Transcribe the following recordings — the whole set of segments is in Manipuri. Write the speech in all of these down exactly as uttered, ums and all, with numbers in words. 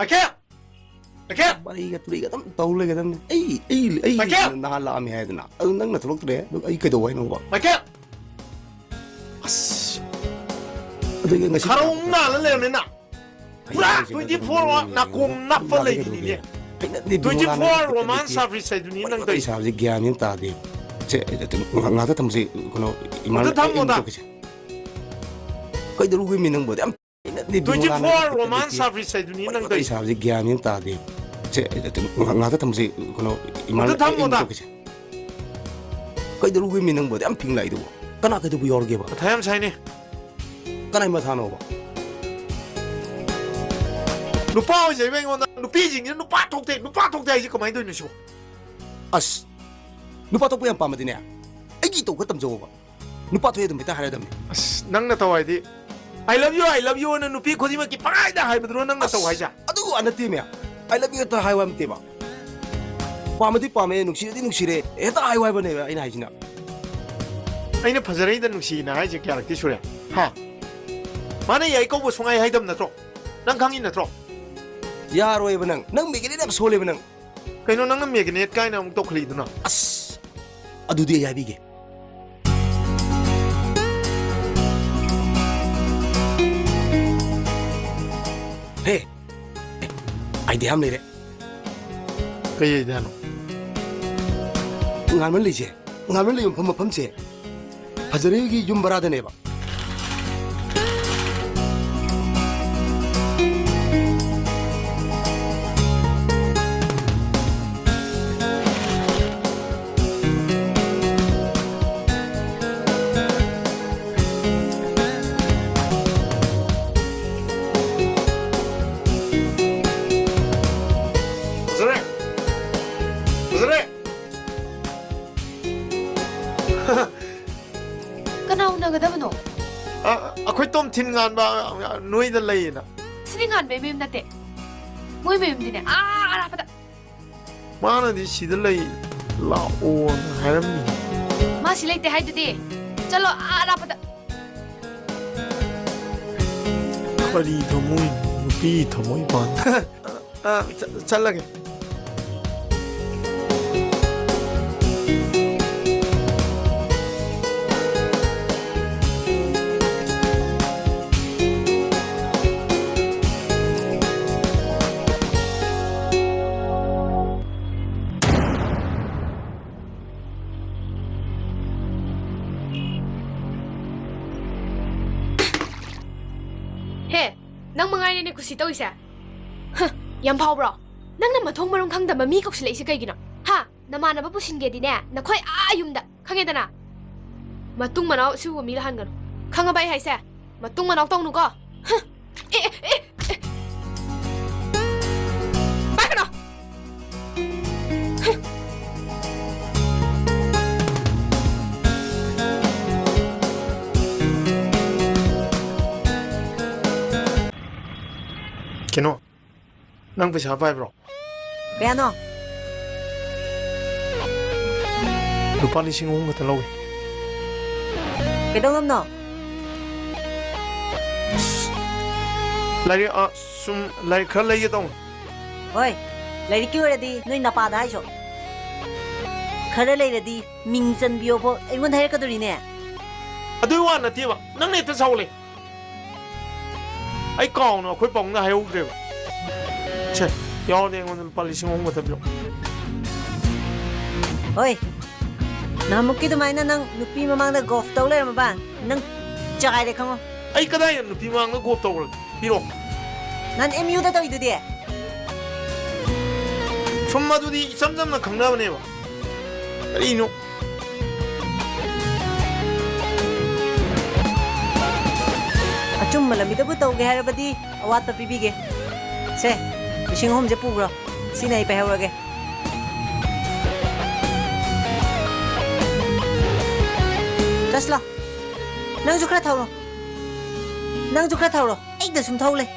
ꯄꯥꯏꯈꯦꯠ! ꯄꯥꯏꯈꯦꯠ! ꯋꯥꯔꯤꯒ ꯇꯨꯔꯤꯒ ꯑꯗꯨꯝ ꯇꯧ ꯂꯩꯒꯗꯕꯅꯤ꯫ ꯑꯩ, ꯑꯩ, ꯑꯩ ꯄꯥꯏꯈꯦꯠ! ꯅꯍꯥꯟ ꯂꯥꯛꯑꯝꯃꯦ ꯍꯥꯏꯗꯅ, ꯑꯗꯨ ꯅꯪꯅ ꯊꯣꯛꯂꯛꯇ꯭ꯔꯦ, ꯑꯗꯨ ꯑꯩ ꯀꯩꯗꯧ ꯍꯥꯏꯅꯣꯕ? ꯄꯥꯏꯈꯦꯠ! ꯑꯁ! ꯑꯗꯨꯒ ꯉꯁꯤ ꯈꯔꯥꯎ ꯅꯥꯜꯂ ꯂꯩꯔꯝꯃꯦ ꯅꯪ꯫ ꯄꯨꯔꯥ ꯍꯌꯦꯡꯁꯦ twenty four ꯅꯪ ꯅꯥꯀꯣꯡ ꯅꯞꯄ ꯅꯥꯜꯂ ꯂꯩꯕꯤꯅꯤꯅꯦ꯫ ꯀꯩꯗꯧꯒꯦ? ꯍꯩꯅꯗꯦ ꯏꯕꯨꯡꯉꯣ, twenty four ꯅꯥꯜꯂꯒ romance ꯀꯩꯗꯧꯒꯦ? Service ꯍꯥꯏꯗꯨꯅꯤ ꯅꯪ ꯋꯥꯔꯤ ꯇꯧꯔꯤꯁꯦ꯫ ꯁꯥꯕꯁꯦ ꯒ꯭ꯌꯥꯟ ꯃꯦꯟ ꯇꯥꯗꯦ꯫ ꯁꯦ, ꯉꯥꯛꯇ ꯊꯝꯁꯦ, ꯀꯩꯅꯣ, ꯏꯃꯥꯅ ꯑꯝꯇ ꯊꯝꯃꯣꯗ꯫ ꯑꯩꯅ ꯇꯧꯔꯤꯁꯦ꯫ ꯀꯩꯗꯧꯔꯨꯒꯦ ꯃꯤ ꯅꯪꯕꯨ? ꯌꯥꯝ ꯍꯩꯅꯗꯦ ꯏꯕꯨꯡꯉꯣ, ꯅꯥꯜꯂꯒ ꯇ꯭ꯋꯦꯟꯇꯤ ꯐꯣꯔ ꯀꯩꯗꯧꯒꯦ? Romance Service ꯍꯥꯏꯗꯨꯅꯤ ꯅꯪ ꯋꯥꯔꯤ ꯇꯧꯔꯤꯁꯦ꯫ ꯁꯥꯕꯁꯦ ꯒ꯭ꯌꯥꯟ ꯃꯦꯟ ꯇꯥꯗꯦ꯫ ꯁꯦ, ꯉꯥꯛꯇ ꯊꯝꯁꯦ, ꯀꯩꯅꯣ, ꯏꯃꯥꯅ ꯑꯝꯇ ꯊꯝꯃꯣꯗ꯫ ꯑꯩꯅ ꯇꯧꯔꯤꯁꯦ꯫ ꯀꯩꯗꯧꯔꯨꯒꯦ ꯃꯤ ꯅꯪꯕꯨ? ꯌꯥꯝ ꯐꯤꯡ ꯂꯥꯛꯏꯗꯨꯕꯨ? ꯀꯅꯥ ꯀꯩꯗꯧꯕ ꯌꯥꯎꯔꯒꯦꯕ? ꯃꯊꯥ ꯌꯥꯝ ꯁꯥꯏꯅꯦ꯫ ꯀꯅꯥꯏ ꯃꯊꯥꯅꯣꯕ? ꯅꯨꯄꯥ ꯑꯣꯏꯖꯩꯕ ꯑꯩꯉꯣꯟꯗ ꯅꯨꯄꯤꯁꯤꯡꯁꯤꯅ ꯅꯨꯄꯥ ꯊꯣꯛꯇꯦ, ꯅꯨꯄꯥ ꯊꯣꯛꯇꯦ ꯍꯥꯏꯁꯦ ꯀꯃꯥꯏꯅ ꯇꯧꯔꯤꯅꯣ ꯁꯤꯕꯣ? ꯑꯁ, ꯅꯨꯄꯥ ꯊꯣꯛꯄ ꯌꯥꯝ ꯄꯥꯝꯃꯗꯤꯅꯦ, ꯑꯩꯒꯤ ꯏꯇꯧ ꯈꯔ ꯇꯝꯖꯧꯕ꯫ ꯅꯨꯄꯥ ꯊꯣꯛꯑꯦ ꯑꯗꯨꯝ ꯍꯦꯛꯇ ꯍꯥꯏꯔꯗꯝꯅꯤ꯫ ꯑꯁ, ꯅꯪ ꯅꯇꯧ ꯍꯥꯏꯗꯤ, "I love you, I love you" ꯑꯅ ꯅꯨꯄꯤ ꯈꯨꯗꯤꯡꯃꯛꯀꯤ ꯄꯪꯍꯥꯏꯗ ꯍꯥꯏꯕꯗꯨꯔꯣ ꯅꯪ ꯅꯇꯧ ꯑꯁ, ꯍꯥꯏꯁꯦ? ꯑꯗꯨ ꯋꯥ ꯅꯠꯇꯦꯃꯦ꯫ "I love you" ꯍꯦꯛꯇ ꯍꯥꯏꯌꯨ ꯍꯥꯏꯕ ꯅꯠꯇꯦꯕ꯫ ꯄꯥꯝꯃꯗꯤ ꯄꯥꯝꯃꯦ, ꯅꯨꯡꯁꯤꯔꯗꯤ ꯅꯨꯡꯁꯤꯔꯦ, ꯍꯦꯛꯇ ꯍꯥꯏꯌꯨ ꯍꯥꯏꯕꯅꯦꯕ ꯑꯩꯅ ꯍꯥꯏꯁꯤꯅ꯫ ꯑꯩꯅ "ꯐꯖꯔꯩꯗ ꯅꯨꯡꯁꯤꯅ" ꯍꯥꯏꯁꯦ ꯀꯌꯥꯔꯛꯇꯤ ꯁꯨꯔꯦ? ꯍꯥ? ꯃꯥꯅ ꯌꯥꯏ ꯀꯧꯕ ꯁꯨꯡꯍꯥꯏ ꯍꯥꯏꯗꯕ ꯅꯠꯇ꯭ꯔꯣ? ꯅꯪ ꯈꯪꯉꯤ ꯅꯠꯇ꯭ꯔꯣ? ꯌꯥꯔꯣꯏꯕ ꯅꯪ꯫ ꯅꯪ ꯃꯦꯒꯅꯦꯠ ꯌꯥꯝ ꯁꯣꯜꯂꯦꯕ ꯅꯪ꯫ ꯀꯩꯅꯣ ꯅꯪꯅ ꯃꯦꯒꯅꯦꯠ ꯀꯥꯏꯅ ꯑꯃꯨꯛ ꯇꯧꯈꯠꯂꯛꯏꯗꯨꯅ? ꯑꯁ! ꯑꯗꯨꯗꯤ ꯑꯩ ꯍꯥꯏꯕꯤꯒꯦ꯫ ꯍꯦ! ꯑꯥꯏꯗꯤꯌꯥ ꯑꯃ ꯂꯩꯔꯦ꯫ ꯀꯩ ꯑꯥꯏꯗꯤꯌꯥꯅꯣ? ꯉꯥꯟꯕ ꯂꯩꯁꯦ, ꯉꯥꯟꯕ ꯂꯩꯕ ꯃꯐꯝ, ꯃꯐꯝꯁꯦ ꯐꯖꯔꯩꯒꯤ ꯌꯨꯝ ꯕꯔꯥꯗꯅꯦꯕ꯫ ꯐꯖꯔꯦ! ꯐꯖꯔꯦ! ꯀꯅꯥ ꯎꯅꯒꯗꯕꯅꯣ? ꯑ, ꯑꯩꯈꯣꯏ ꯇꯣꯝꯊꯤꯟ ꯉꯥꯟꯕ, ꯑ, ꯅꯣꯏꯗ ꯂꯩꯌꯦꯅ꯫ ꯁꯤꯗꯤ ꯉꯥꯟꯕꯩ ꯃꯌꯨꯝ ꯅꯠꯇꯦ꯫ ꯃꯣꯏ ꯃꯌꯨꯝꯗꯤꯅꯦ, ꯑꯥ ꯑꯔꯥꯞꯄꯗ꯫ ꯃꯥꯅꯗꯤ ꯁꯤꯗ ꯂꯩ, ꯂꯥꯛꯑꯣꯅ ꯍꯥꯏꯔꯝꯃꯤ꯫ ꯃꯥ ꯁꯤ ꯂꯩꯇꯦ ꯍꯥꯏꯗꯨꯗꯤ꯫ ꯆꯠꯂꯣ, ꯑꯥ ꯑꯔꯥꯞꯄꯗ꯫ ꯀꯔꯤ ꯊꯃꯣꯏꯅꯣ? ꯅꯨꯄꯤ ꯊꯃꯣꯏ ꯄꯥꯟ꯫ ꯑ, ꯆ-, ꯆꯠꯂꯒꯦ꯫ ꯍꯦ, ꯅꯪ ꯃꯉꯥꯏꯔꯦꯅꯦ ꯀꯨꯁꯤ ꯇꯧꯔꯤꯁꯦ꯫ ꯍ, ꯌꯥꯝ ꯐꯥꯎꯕ꯭ꯔꯣ? ꯅꯪꯅ ꯃꯊꯣꯡ ꯃꯔꯝ ꯈꯪꯗꯕ ꯃꯤ ꯀꯧꯁꯤꯜꯂꯛꯏꯁꯦ ꯀꯩꯒꯤꯅꯣ? ꯍꯥ? ꯅꯃꯥꯟꯅꯕ ꯄꯨꯁꯤꯟꯒꯦꯗꯤꯅꯦ, ꯅꯈꯣꯏ ꯑꯥ ꯌꯨꯝꯗ, ꯈꯪꯉꯦꯗꯅ? ꯃꯇꯨꯡ ꯃꯅꯥꯎ ꯁꯤꯒꯨꯝꯕ ꯃꯤ ꯂꯥꯛꯍꯟꯒꯅꯨ꯫ ꯈꯪꯉꯕ ꯑꯩ ꯍꯥꯏꯁꯦ? ꯃꯇꯨꯡ ꯃꯅꯥꯎ ꯇꯧꯅꯨꯀꯣ꯫ ꯍ! ꯑꯦ, ꯑꯦ, ꯑꯦ, ꯑꯦ! ꯄꯥꯏꯒꯅꯣ! ꯀꯩꯅꯣ, ꯅꯪ ꯄꯩꯁꯥ ꯄꯥꯏꯕ꯭ꯔꯣ? ꯀꯌꯥꯅꯣ? ꯂꯨꯄꯥ ꯂꯤꯁꯤꯡ ꯑꯍꯨꯝ ꯈꯛꯇ ꯂꯧꯒꯦ꯫ ꯀꯩꯗꯧꯅꯕꯅꯣ? ꯂꯥꯏꯔꯤꯛ, ꯑ, ꯁꯨꯝ ꯂꯥꯏꯔꯤꯛ ꯈꯔ ꯂꯩꯒꯦ ꯇꯧꯅꯤ꯫ ꯍꯣꯏ, ꯂꯥꯏꯔꯤꯛꯀꯤ ꯑꯣꯏꯔꯗꯤ ꯅꯣꯏ ꯅꯄꯥꯗ ꯍꯥꯏꯁꯣ꯫ ꯈꯔ ꯂꯩꯔꯗꯤ ꯃꯤꯡ ꯆꯟꯕꯤꯌꯣꯕꯣ ꯑꯩꯉꯣꯟꯗ ꯍꯥꯏꯔꯛꯀꯗꯣꯔꯤꯅꯦ꯫ ꯑꯗꯨꯏ ꯋꯥ ꯅꯠꯇꯦꯕ, ꯅꯪꯅ ꯍꯦꯛꯇ ꯁꯥꯎꯂꯦ꯫ ꯑꯩ ꯀꯥꯎꯅ ꯑꯩꯈꯣꯏ ꯄꯥꯕꯨꯡꯗ ꯍꯥꯏꯍꯧꯗ꯭ꯔꯦꯕ꯫ ꯁꯦ, ꯌꯥꯎꯔꯗꯤ ꯑꯩꯉꯣꯟꯗ ꯂꯨꯄꯥ ꯂꯤꯁꯤꯡ ꯑꯍꯨꯝ ꯈꯛꯇ ꯄꯤꯔꯛꯑꯣ꯫ ꯍꯣꯏ, ꯅꯍꯥꯟꯃꯨꯛꯀꯤ ꯑꯗꯨꯃꯥꯏꯅ ꯅꯪ ꯅꯨꯄꯤ ꯃꯃꯥꯡꯗ ꯒꯣꯐ ꯇꯧ ꯂꯩꯔꯝꯃꯕ? ꯅꯪ ꯆꯥꯏꯔꯦ ꯈꯪꯉꯣ꯫ ꯑꯩ ꯀꯗꯥꯏꯗ ꯅꯨꯄꯤ ꯃꯃꯥꯡꯗ ꯒꯣꯐ ꯇꯧꯈ꯭ꯔꯒꯦ? ꯄꯤꯔꯛꯑꯣ꯫ ꯅꯪ ꯑꯦꯝ ꯌꯨꯗ ꯇꯧꯔꯤꯗꯨꯗꯤ? ꯁꯨꯝ ꯑꯗꯨꯗꯤ ꯏꯆꯝ ꯆꯝꯅ ꯈꯪꯅꯕꯅꯦꯕ꯫ ꯀꯔꯤꯅꯣ? ꯑꯆꯨꯝꯕ ꯂꯝꯕꯤꯗꯕꯨ ꯇꯧꯒꯦ ꯍꯥꯏꯔꯕꯗꯤ ꯑꯋꯥꯠꯄ ꯄꯤꯕꯤꯒꯦ꯫ ꯁꯦ, ꯂꯤꯁꯤꯡ ꯑꯍꯨꯝꯁꯦ ꯄꯨꯈ꯭ꯔꯣ꯫ ꯁꯤꯅ ꯑꯩ ꯄꯥꯏꯍꯧꯔꯒꯦ꯫ ꯆꯠꯁꯤꯂꯥꯎ꯫ ꯅꯪꯁꯨ ꯈꯔ ꯊꯧꯔꯣ꯫ ꯅꯪꯁꯨ ꯈꯔ ꯊꯧꯔꯣ꯫ ꯑꯩꯗ ꯁꯨꯝ ꯊꯧ ꯂꯩ꯫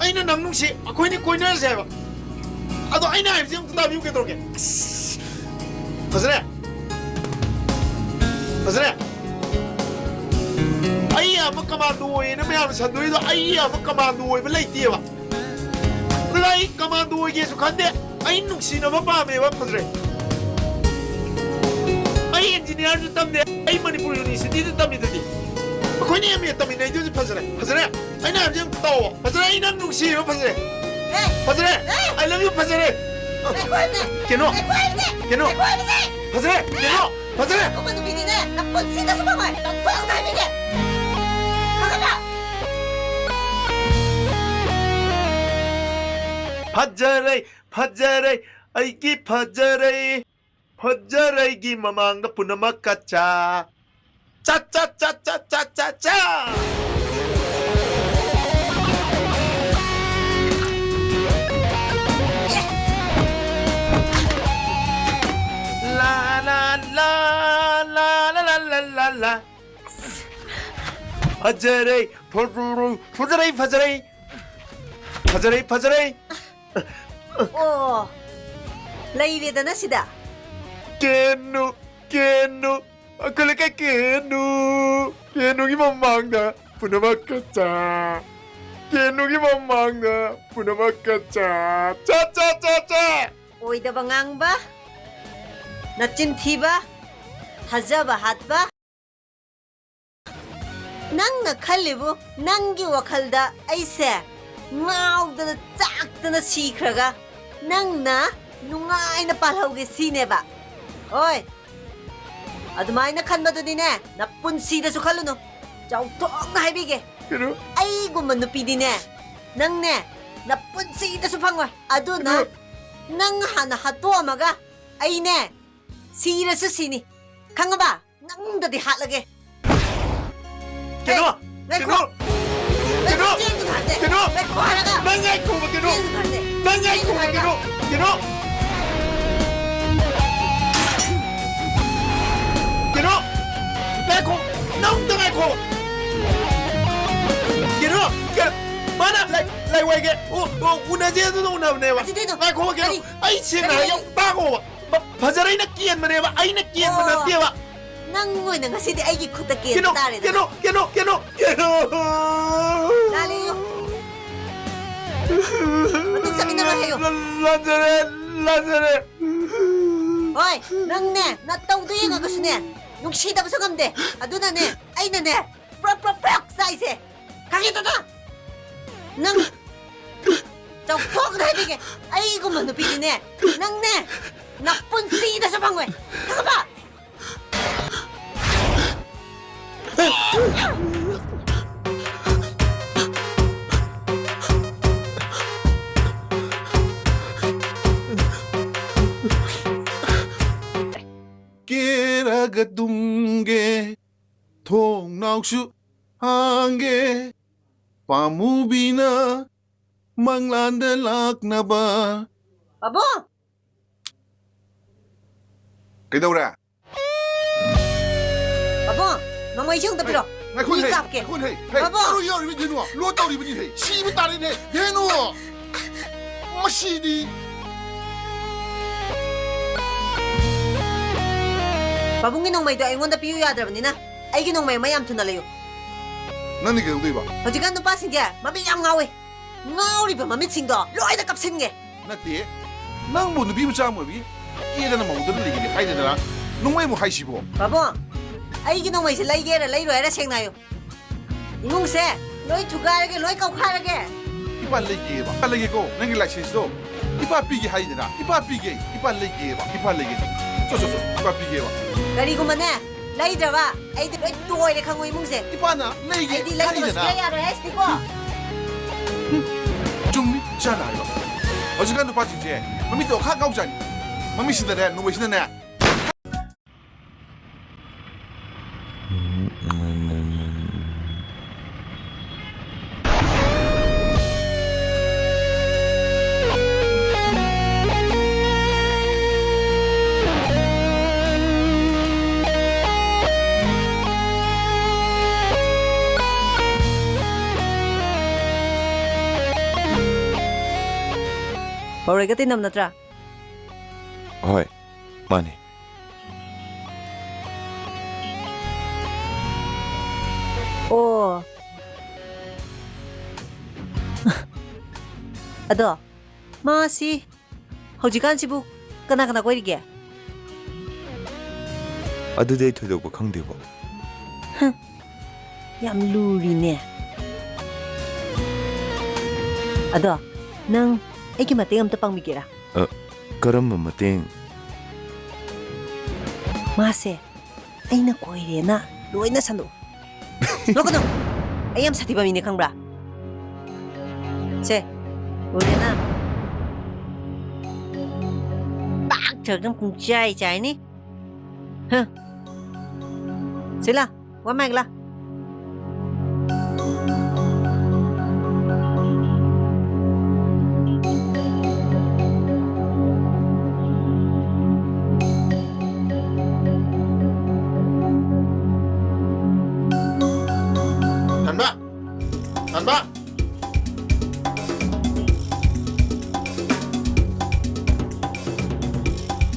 ꯑꯩꯅ ꯅꯪ ꯅꯨꯡꯁꯤ, ꯑꯩꯈꯣꯏꯅꯤ ꯀꯣꯏꯅꯔꯁꯦ ꯍꯥꯏꯕ꯫ ꯑꯗꯣ ꯑꯩꯅ ꯍꯥꯏꯕꯁꯤ ꯑꯝꯇ ꯇꯥꯕꯤꯌꯨ ꯀꯩꯗꯧꯔꯒꯦ? ꯑꯁ, ꯐꯖꯔꯦ꯫ ꯐꯖꯔꯦ꯫ ꯑꯩ ꯑꯌꯥꯝꯕ ꯀꯃꯥꯟꯗꯣ ꯑꯣꯏꯌꯦꯅ ꯃꯌꯥꯝꯅ ꯁꯟꯗꯣꯛꯏꯗꯣ, ꯑꯩ ꯑꯌꯥꯝꯕ ꯀꯃꯥꯟꯗꯣ ꯑꯣꯏꯕ ꯂꯩꯇꯦꯕ꯫ ꯑꯗꯨꯅ ꯑꯩ ꯀꯃꯥꯟꯗꯣ ꯑꯣꯏꯒꯦꯁꯨ ꯈꯟꯗꯦ, ꯑꯩ ꯅꯨꯡꯁꯤꯅꯕ ꯄꯥꯝꯃꯦꯕ꯫ ꯐꯖꯔꯦ꯫ ꯑꯩ ꯏꯟꯖꯤꯅꯤꯌꯥꯔꯁꯨ ꯇꯝꯗꯦ, ꯑꯩ ꯃꯅꯤꯄꯨꯔ ꯌꯨꯅꯤꯚꯔꯁꯤꯇꯤꯗ ꯇꯝꯃꯤꯗꯨꯗꯤ꯫ ꯑꯩꯈꯣꯏꯅ ꯑꯦꯝ ꯑꯦ ꯇꯝꯃꯤꯟꯅꯩꯗꯨꯁꯨ ꯐꯖꯔꯦ꯫ ꯐꯖꯔꯦ꯫ ꯑꯩꯅ ꯍꯥꯏꯕꯁꯦ ꯑꯝꯇ ꯇꯥꯎꯑꯣ꯫ ꯐꯖꯔꯦ, ꯑꯩ ꯅꯪ ꯅꯨꯡꯁꯤꯌꯦꯕ꯫ ꯐꯖꯔꯦ꯫ ꯑꯦ! ꯐꯖꯔꯦ꯫ ꯑꯦ! I love you꯫ ꯐꯖꯔꯦ꯫ ꯉꯥꯏꯈꯣ ꯍꯥꯏꯕꯅꯦ꯫ ꯀꯩꯅꯣ? ꯉꯥꯏꯈꯣ ꯍꯥꯏꯕꯅꯦ꯫ ꯀꯩꯅꯣ? ꯉꯥꯏꯈꯣ ꯍꯥꯏꯕꯅꯦ꯫ ꯐꯖꯔꯦ꯫ ꯀꯩꯅꯣ? ꯐꯖꯔꯦ꯫ ꯑꯗꯨꯒꯨꯝꯕ ꯅꯨꯄꯤꯗꯤꯅꯦ, ꯅꯄꯨꯟꯁꯤꯗꯁꯨ ꯐꯪꯉꯣꯏ꯫ ꯇꯧꯊꯣꯛꯅ ꯍꯥꯏꯕꯤꯒꯦ꯫ ꯈꯪꯉꯕ? ꯐꯖꯔꯦ, ꯐꯖꯔꯦ, ꯑꯩꯒꯤ ꯐꯖꯔꯦ꯫ ꯐꯖꯔꯦꯒꯤ ꯃꯃꯥꯡꯗ ꯄꯨꯝꯅꯃꯛ ꯀꯠꯆꯥ꯫ ꯆꯥ, ꯆꯥ, ꯆꯥ, ꯆꯥ, ꯆꯥ, ꯆꯥ, ꯆꯥ꯫ ꯂꯥ, ꯂꯥ, ꯂꯥ, ꯂꯥ, ꯂꯥ, ꯂꯥ, ꯂꯥ, ꯂꯥ꯫ ꯐꯖꯔꯦ, ꯐꯖꯔꯦ, ꯐꯖꯔꯦ, ꯐꯖꯔꯦ, ꯐꯖꯔꯦ꯫ ꯑꯣ, ꯂꯩꯔꯦꯗꯅ ꯁꯤꯗ꯫ ꯀꯦꯅꯨ, ꯀꯦꯅꯨ, ꯑꯩꯈꯣꯏ ꯂꯩꯀꯥꯏ ꯀꯦꯅꯨ, ꯀꯦꯅꯨꯒꯤ ꯃꯃꯥꯡꯗ ꯄꯨꯝꯅꯃꯛ ꯀꯠꯆꯥ꯫ ꯀꯦꯅꯨꯒꯤ ꯃꯃꯥꯡꯗ ꯄꯨꯝꯅꯃꯛ ꯀꯠꯆꯥ꯫ ꯆꯥ, ꯆꯥ, ꯆꯥ, ꯆꯥ꯫ ꯑꯣꯏꯗꯕ ꯉꯥꯡꯕ, ꯅꯆꯤꯟ ꯊꯤꯕ, ꯊꯥꯖꯕ ꯍꯥꯠꯄ꯫ ꯅꯪꯅ ꯈꯜꯂꯤꯕꯨ, ꯅꯪꯒꯤ ꯋꯥꯈꯜꯗ ꯑꯩꯁꯦ ꯉꯥꯎꯗꯅ ꯆꯥꯛꯇꯅ ꯁꯤꯈ꯭ꯔꯒ ꯅꯪꯅ ꯅꯨꯡꯉꯥꯏꯅ ꯄꯥꯜꯍꯧꯒꯦ ꯁꯤꯅꯦꯕ? ꯍꯣꯏ, ꯑꯗꯨꯃꯥꯏꯅ ꯈꯟꯕꯗꯨꯗꯤꯅꯦ, ꯅꯄꯨꯟꯁꯤꯗꯁꯨ ꯈꯜꯂꯨꯅꯨ꯫ ꯆꯥꯎꯊꯣꯛꯅ ꯍꯥꯏꯕꯤꯒꯦ, ꯀꯩꯅꯣ? ꯑꯩꯒꯨꯝꯕ ꯅꯨꯄꯤꯗꯤꯅꯦ, ꯅꯪꯅꯦ, ꯅꯄꯨꯟꯁꯤꯗꯁꯨ ꯐꯪꯉꯣꯏ꯫ ꯑꯗꯨꯅ ꯀꯩꯅꯣ? ꯅꯪ ꯍꯥꯟꯅ ꯍꯥꯠꯇꯣꯛꯑꯝꯃꯒ ꯑꯩꯅꯦ, ꯁꯤꯔꯁꯨ ꯁꯤꯅꯤ꯫ ꯈꯪꯉꯕ? ꯅꯪꯗꯗꯤ ꯍꯥꯠꯂꯒꯦ꯫ ꯀꯩꯅꯣ? ꯑꯦ, ꯉꯥꯏꯈꯣ꯫ ꯀꯩꯅꯣ? ꯉꯥꯏꯈꯣ, ꯀꯩꯅꯣ? ꯆꯦꯟꯒꯅꯨ ꯍꯥꯏꯕꯅꯦ꯫ ꯀꯩꯅꯣ? ꯉꯥꯏꯈꯣ ꯍꯥꯏꯔꯒ꯫ ꯅꯪ ꯉꯥꯏꯈꯣꯕ, ꯀꯩꯅꯣ? ꯆꯦꯟꯒꯅꯨ ꯍꯥꯏꯕꯅꯦ꯫ ꯅꯪ ꯉꯥꯏꯈꯣꯕ, ꯆꯦꯟꯒꯅꯨ ꯀꯩꯅꯣ? ꯍꯥꯏꯔꯒ꯫ ꯀꯩꯅꯣ? ꯀꯩꯅꯣ? ꯉꯥꯏꯈꯣ꯫ ꯅꯪ ꯑꯝꯇ ꯉꯥꯏꯈꯣ꯫ ꯀꯩꯅꯣ? ꯀꯩꯅꯣ? ꯃꯥꯅ ꯂꯥꯏ-, ꯂꯥꯏꯋꯥꯏꯒꯦ꯫ ꯑꯣ, ꯑꯣ, ꯎꯅꯁꯦ ꯑꯗꯨꯅ ꯎꯅꯕꯅꯦꯕ꯫ ꯑꯗꯨꯗꯩꯗꯣ ꯉꯥꯏꯈꯣ, ꯀꯩꯅꯣ? ꯀꯔꯤ? ꯑꯩ ꯁꯦꯡꯅ ꯀꯔꯤ? ꯍꯥꯏꯒꯦ, ꯇꯥꯈꯣꯕ꯫ ꯐ-, ꯐꯖꯔꯩꯅ ꯀꯦꯟꯕꯅꯦꯕ, ꯑꯩꯅ ꯀꯦꯟꯕ ꯑꯣ꯫ ꯅꯠꯇꯦꯕ꯫ ꯅꯪ ꯑꯣꯏꯅ ꯉꯁꯤꯗꯤ ꯑꯩꯒꯤ ꯈꯨꯠꯇ ꯀꯦꯟꯕ ꯀꯩꯅꯣ, ꯇꯥꯔꯦꯗꯅ꯫ ꯀꯩꯅꯣ, ꯀꯩꯅꯣ, ꯀꯩꯅꯣ, ꯀꯩꯅꯣ? ꯂꯥꯂꯤ, ꯃꯇꯨꯡ ꯆꯠꯃꯤꯟꯅꯔꯣꯏ ꯍꯥꯏꯌꯨ꯫ ꯂꯥꯟꯖꯔꯦ, ꯂꯥꯟꯖꯔꯦ꯫ ꯍꯣꯏ, ꯅꯪꯅꯦ, ꯅꯇꯧꯗꯣ ꯌꯦꯡꯉꯒꯁꯨꯅꯦ, ꯅꯨꯡꯁꯤꯗꯕꯁꯨ ꯉꯝꯗꯦ꯫ ꯑꯗꯨꯅꯅꯦ, ꯑꯩꯅꯅꯦ, ꯄ꯭ꯔꯣꯛ, ꯄ꯭ꯔꯣꯛ, ꯄ꯭ꯔꯣꯛ ꯆꯥꯏꯁꯦ꯫ ꯈꯪꯉꯦꯗꯅ? ꯅꯪ ꯆꯥꯎꯊꯣꯛꯅ ꯍꯥꯏꯕꯤꯒꯦ꯫ ꯑꯩꯒꯨꯝꯕ ꯅꯨꯄꯤꯗꯤꯅꯦ, ꯅꯪꯅꯦ, ꯅꯄꯨꯟꯁꯤꯗꯁꯨ ꯐꯪꯉꯣꯏ꯫ ꯈꯪꯉꯕ? ꯀꯦꯔꯒ ꯇꯨꯝꯒꯦ, ꯊꯣꯡꯅꯥꯎꯁꯨ ꯍꯥꯡꯒꯦ, ꯄꯥꯝꯃꯨꯕꯤꯅ ꯃꯪꯂꯥꯟꯗ ꯂꯥꯛꯅꯕ꯫ ꯄꯥꯕꯨꯡ! ꯀꯩꯗꯧꯔꯦ? ꯄꯥꯕꯨꯡ, ꯅꯣꯡꯃꯩꯁꯦ ꯑꯝꯇ ꯄꯤꯔꯣ꯫ ꯉꯥꯏꯈꯣ, ꯃꯤ ꯍꯦ, ꯀꯥꯞꯀꯦ꯫ ꯉꯥꯏꯈꯣ, ꯍꯦ, ꯍꯦ, ꯄꯥꯕꯨꯡ! ꯀꯔꯤ ꯌꯥꯎꯔꯤꯕ ꯙꯦꯅꯨ? ꯂꯣꯠ ꯇꯧꯔꯤꯕꯅꯤ, ꯍꯦ, ꯁꯤꯕ ꯇꯥꯔꯦꯅꯦ, ꯙꯦꯅꯨ! ꯃꯁꯤꯗꯤ꯫ ꯄꯥꯕꯨꯡꯒꯤ ꯅꯣꯡꯃꯩꯗꯣ ꯑꯩꯉꯣꯟꯗ ꯄꯤꯌꯨ ꯌꯥꯗ꯭ꯔꯕꯅꯤꯅ, ꯑꯩꯒꯤ ꯅꯣꯡꯃꯩ ꯑꯃ ꯌꯥꯝ ꯊꯨꯅ ꯂꯩꯌꯨ꯫ ꯅꯪꯗꯤ ꯀꯩꯗꯧꯗꯣꯏꯕ? ꯍꯧꯖꯤꯛꯀꯥꯟ ꯅꯨꯄꯥꯁꯤꯡꯁꯦ ꯃꯃꯤꯠ ꯌꯥꯝ ꯉꯥꯎꯋꯦ꯫ ꯉꯥꯎꯔꯤꯕ ꯃꯃꯤꯠꯁꯤꯡꯗꯣ ꯂꯣꯏꯅ ꯀꯞꯁꯤꯟꯒꯦ꯫ ꯅꯠꯇꯦ, ꯅꯪꯕꯨ ꯅꯨꯄꯤ ꯃꯆꯥ ꯑꯃ ꯑꯣꯏꯕꯤ ꯀꯦꯗꯅ ꯃꯧꯗꯅ ꯂꯩꯒꯅꯤ ꯍꯥꯏꯗꯅ ꯅꯣꯡꯃꯩ ꯑꯃꯨꯛ ꯍꯥꯏꯁꯤꯕꯣ? ꯄꯥꯕꯨꯡ, ꯑꯩꯒꯤ ꯅꯣꯡꯃꯩꯁꯦ ꯂꯩꯒꯦꯔꯥ ꯂꯩꯔꯣꯏꯔꯥ ꯁꯦꯡꯅ ꯍꯥꯏꯌꯨ꯫ ꯏꯃꯨꯡꯁꯦ ꯂꯣꯏ ꯊꯨꯒꯥꯏꯔꯒꯦ, ꯂꯣꯏ ꯀꯧꯈꯥꯏꯔꯒꯦ꯫ ꯏꯄꯥ ꯂꯩꯒꯦꯕ, ꯏꯄꯥ ꯂꯩꯒꯦꯀꯣ, ꯅꯪꯒꯤ license ꯇꯣ ꯏꯄꯥ ꯄꯤꯒꯦ ꯍꯥꯏꯗꯅ, ꯏꯄꯥ ꯄꯤꯒꯦ, ꯏꯄꯥ ꯂꯩꯒꯦꯕ, ꯏꯄꯥ ꯂꯩꯒꯦ꯫ ꯆꯣ, ꯆꯣ, ꯆꯣ, ꯏꯄꯥ ꯄꯤꯒꯦꯕ꯫ ꯀꯔꯤꯒꯨꯝꯕꯅꯦ, ꯂꯩꯗ꯭ꯔꯕ ꯑꯩꯗꯤ ꯂꯣꯏ ꯇꯣꯏꯔꯦ ꯈꯪꯉꯣ ꯏꯃꯨꯡꯁꯦ꯫ ꯏꯄꯥꯅ ꯂꯩꯒꯦ ꯑꯩꯗꯤ ꯂꯩꯗꯕ ꯍꯥꯏꯗꯅ꯫ ꯁꯨꯡꯌꯥ ꯌꯥꯔꯣꯏ ꯍꯥꯏꯁꯤꯅꯤꯀꯣ꯫ ꯆꯨꯝꯃꯤ, ꯏꯆꯥꯅ ꯍꯥꯏꯕ꯫ ꯍꯧꯖꯤꯛꯀꯥꯟ ꯅꯨꯄꯥꯁꯤꯡꯁꯦ ꯃꯃꯤꯠꯇꯣ ꯈꯥꯛ ꯉꯥꯎꯖꯥꯠꯅꯤ꯫ ꯃꯃꯤꯠꯁꯤꯗꯅꯦ, ꯅꯣꯡꯃꯩꯁꯤꯅꯅꯦ꯫ ꯄꯥꯎꯔꯩꯒ ꯇꯤꯟꯅꯝ ꯅꯠꯇ꯭ꯔꯥ? ꯍꯣꯏ, ꯃꯥꯅꯦ꯫ ꯑꯣ꯫ ꯑꯗꯣ, ꯃꯥꯁꯤ ꯍꯧꯖꯤꯛꯀꯥꯟꯁꯤꯕꯨ ꯀꯅꯥ ꯀꯅꯥ ꯀꯣꯏꯔꯤꯒꯦ? ꯑꯗꯨꯗꯤ ꯑꯩ ꯊꯣꯏꯗꯣꯛꯄ ꯈꯪꯗꯦꯕꯣ꯫ ꯍꯝ, ꯌꯥꯝ ꯂꯨꯔꯤꯅꯦ꯫ ꯑꯗꯣ, ꯅꯪ ꯑꯩꯒꯤ ꯃꯇꯦꯡ ꯑꯝꯇ ꯄꯥꯡꯕꯤꯒꯦꯔꯥ? ꯑ, ꯀꯔꯝꯕ ꯃꯇꯦꯡ? ꯃꯥꯁꯦ ꯑꯩꯅ ꯀꯣꯏꯔꯦꯅ ꯂꯣꯏꯅ ꯁꯟꯗꯣꯛꯎ꯫ ꯅꯣꯛꯀꯅꯨ! ꯑꯩ ꯌꯥꯝ ꯁꯥꯊꯤꯕ ꯃꯤꯅꯦ ꯈꯪꯕ꯭ꯔꯥ? ꯁꯦ, ꯎꯔꯦꯅ? ꯄꯥꯛ ꯆꯥꯛꯇꯪ ꯄꯨꯡꯆꯥꯏ ꯆꯥꯏꯅꯤ꯫ ꯍ꯫ ꯁꯤꯂꯥ, ꯋꯥ ꯃꯥꯏꯒꯂꯥ꯫ ꯍꯟꯕ! ꯍꯟꯕ!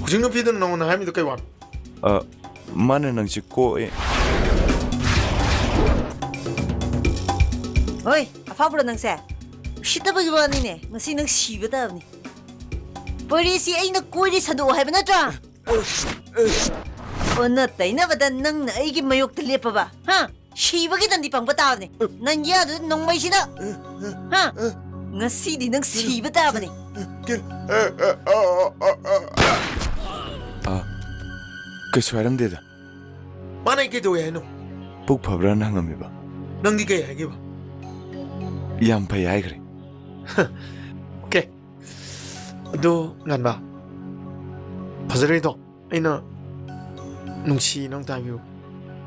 ꯍꯧꯖꯤꯛ ꯅꯨꯄꯤꯗꯨꯅ ꯅꯉꯣꯟꯗ ꯍꯥꯏꯔꯝꯃꯤꯗꯣ ꯀꯩ ꯋꯥꯅꯣ? ꯑ, ꯃꯥꯅ ꯅꯪꯁꯦ ꯀꯣꯛꯑꯦ꯫ ꯍꯣꯏ, ꯑꯐꯥꯎꯕ꯭ꯔꯣ ꯅꯪꯁꯦ? ꯎꯁꯤꯠꯇꯕꯒꯤ ꯋꯥꯅꯤꯅꯦ, ꯉꯁꯤ ꯅꯪ ꯁꯤꯕ ꯇꯥꯕꯅꯤ꯫ ꯄꯣꯏꯔꯦꯁꯤ ꯑꯩꯅ ꯀꯣꯏꯔꯦ ꯁꯟꯗꯣꯛꯑꯣ ꯍꯥꯏꯕ ꯅꯠꯇ꯭ꯔꯣ? ꯑꯣꯟꯅ ꯇꯩꯅꯕꯗ ꯅꯪꯅ ꯑꯩꯒꯤ ꯃꯥꯌꯣꯛꯇ ꯂꯦꯞꯄꯕ, ꯍꯥ? ꯁꯤꯕꯒꯤ ꯗꯟꯗꯤ ꯄꯪꯕ ꯇꯥꯕꯅꯤ꯫ ꯅꯪ ꯌꯥꯗꯨꯗ ꯅꯣꯡꯃꯩꯁꯤꯗ, ꯍꯥ? ꯉꯁꯤꯗꯤ ꯅꯪ ꯁꯤꯕ ꯇꯥꯕꯅꯤ꯫ ꯑ, ꯀꯩꯁꯨ ꯍꯥꯏꯔꯝꯗꯦꯗ꯫ ꯃꯥꯅ ꯑꯩ ꯀꯩꯗꯧꯋꯦ ꯍꯥꯏꯅꯣ? ꯄꯨꯛ ꯐꯕ꯭ꯔꯥꯅ ꯍꯪꯉꯝꯃꯤꯕ꯫ ꯅꯪꯗꯤ ꯀꯩ ꯍꯥꯏꯒꯦꯕ? ꯌꯥꯝ ꯐꯩ ꯍꯥꯏꯈ꯭ꯔꯦ꯫ ꯑꯣꯀꯦ꯫ ꯑꯗꯣ, ꯉꯥꯟꯕ, ꯐꯖꯔꯦꯗꯣ꯫ ꯑꯩꯅ ꯅꯨꯡꯁꯤ ꯅꯪ ꯇꯥꯕꯤꯌꯨ꯫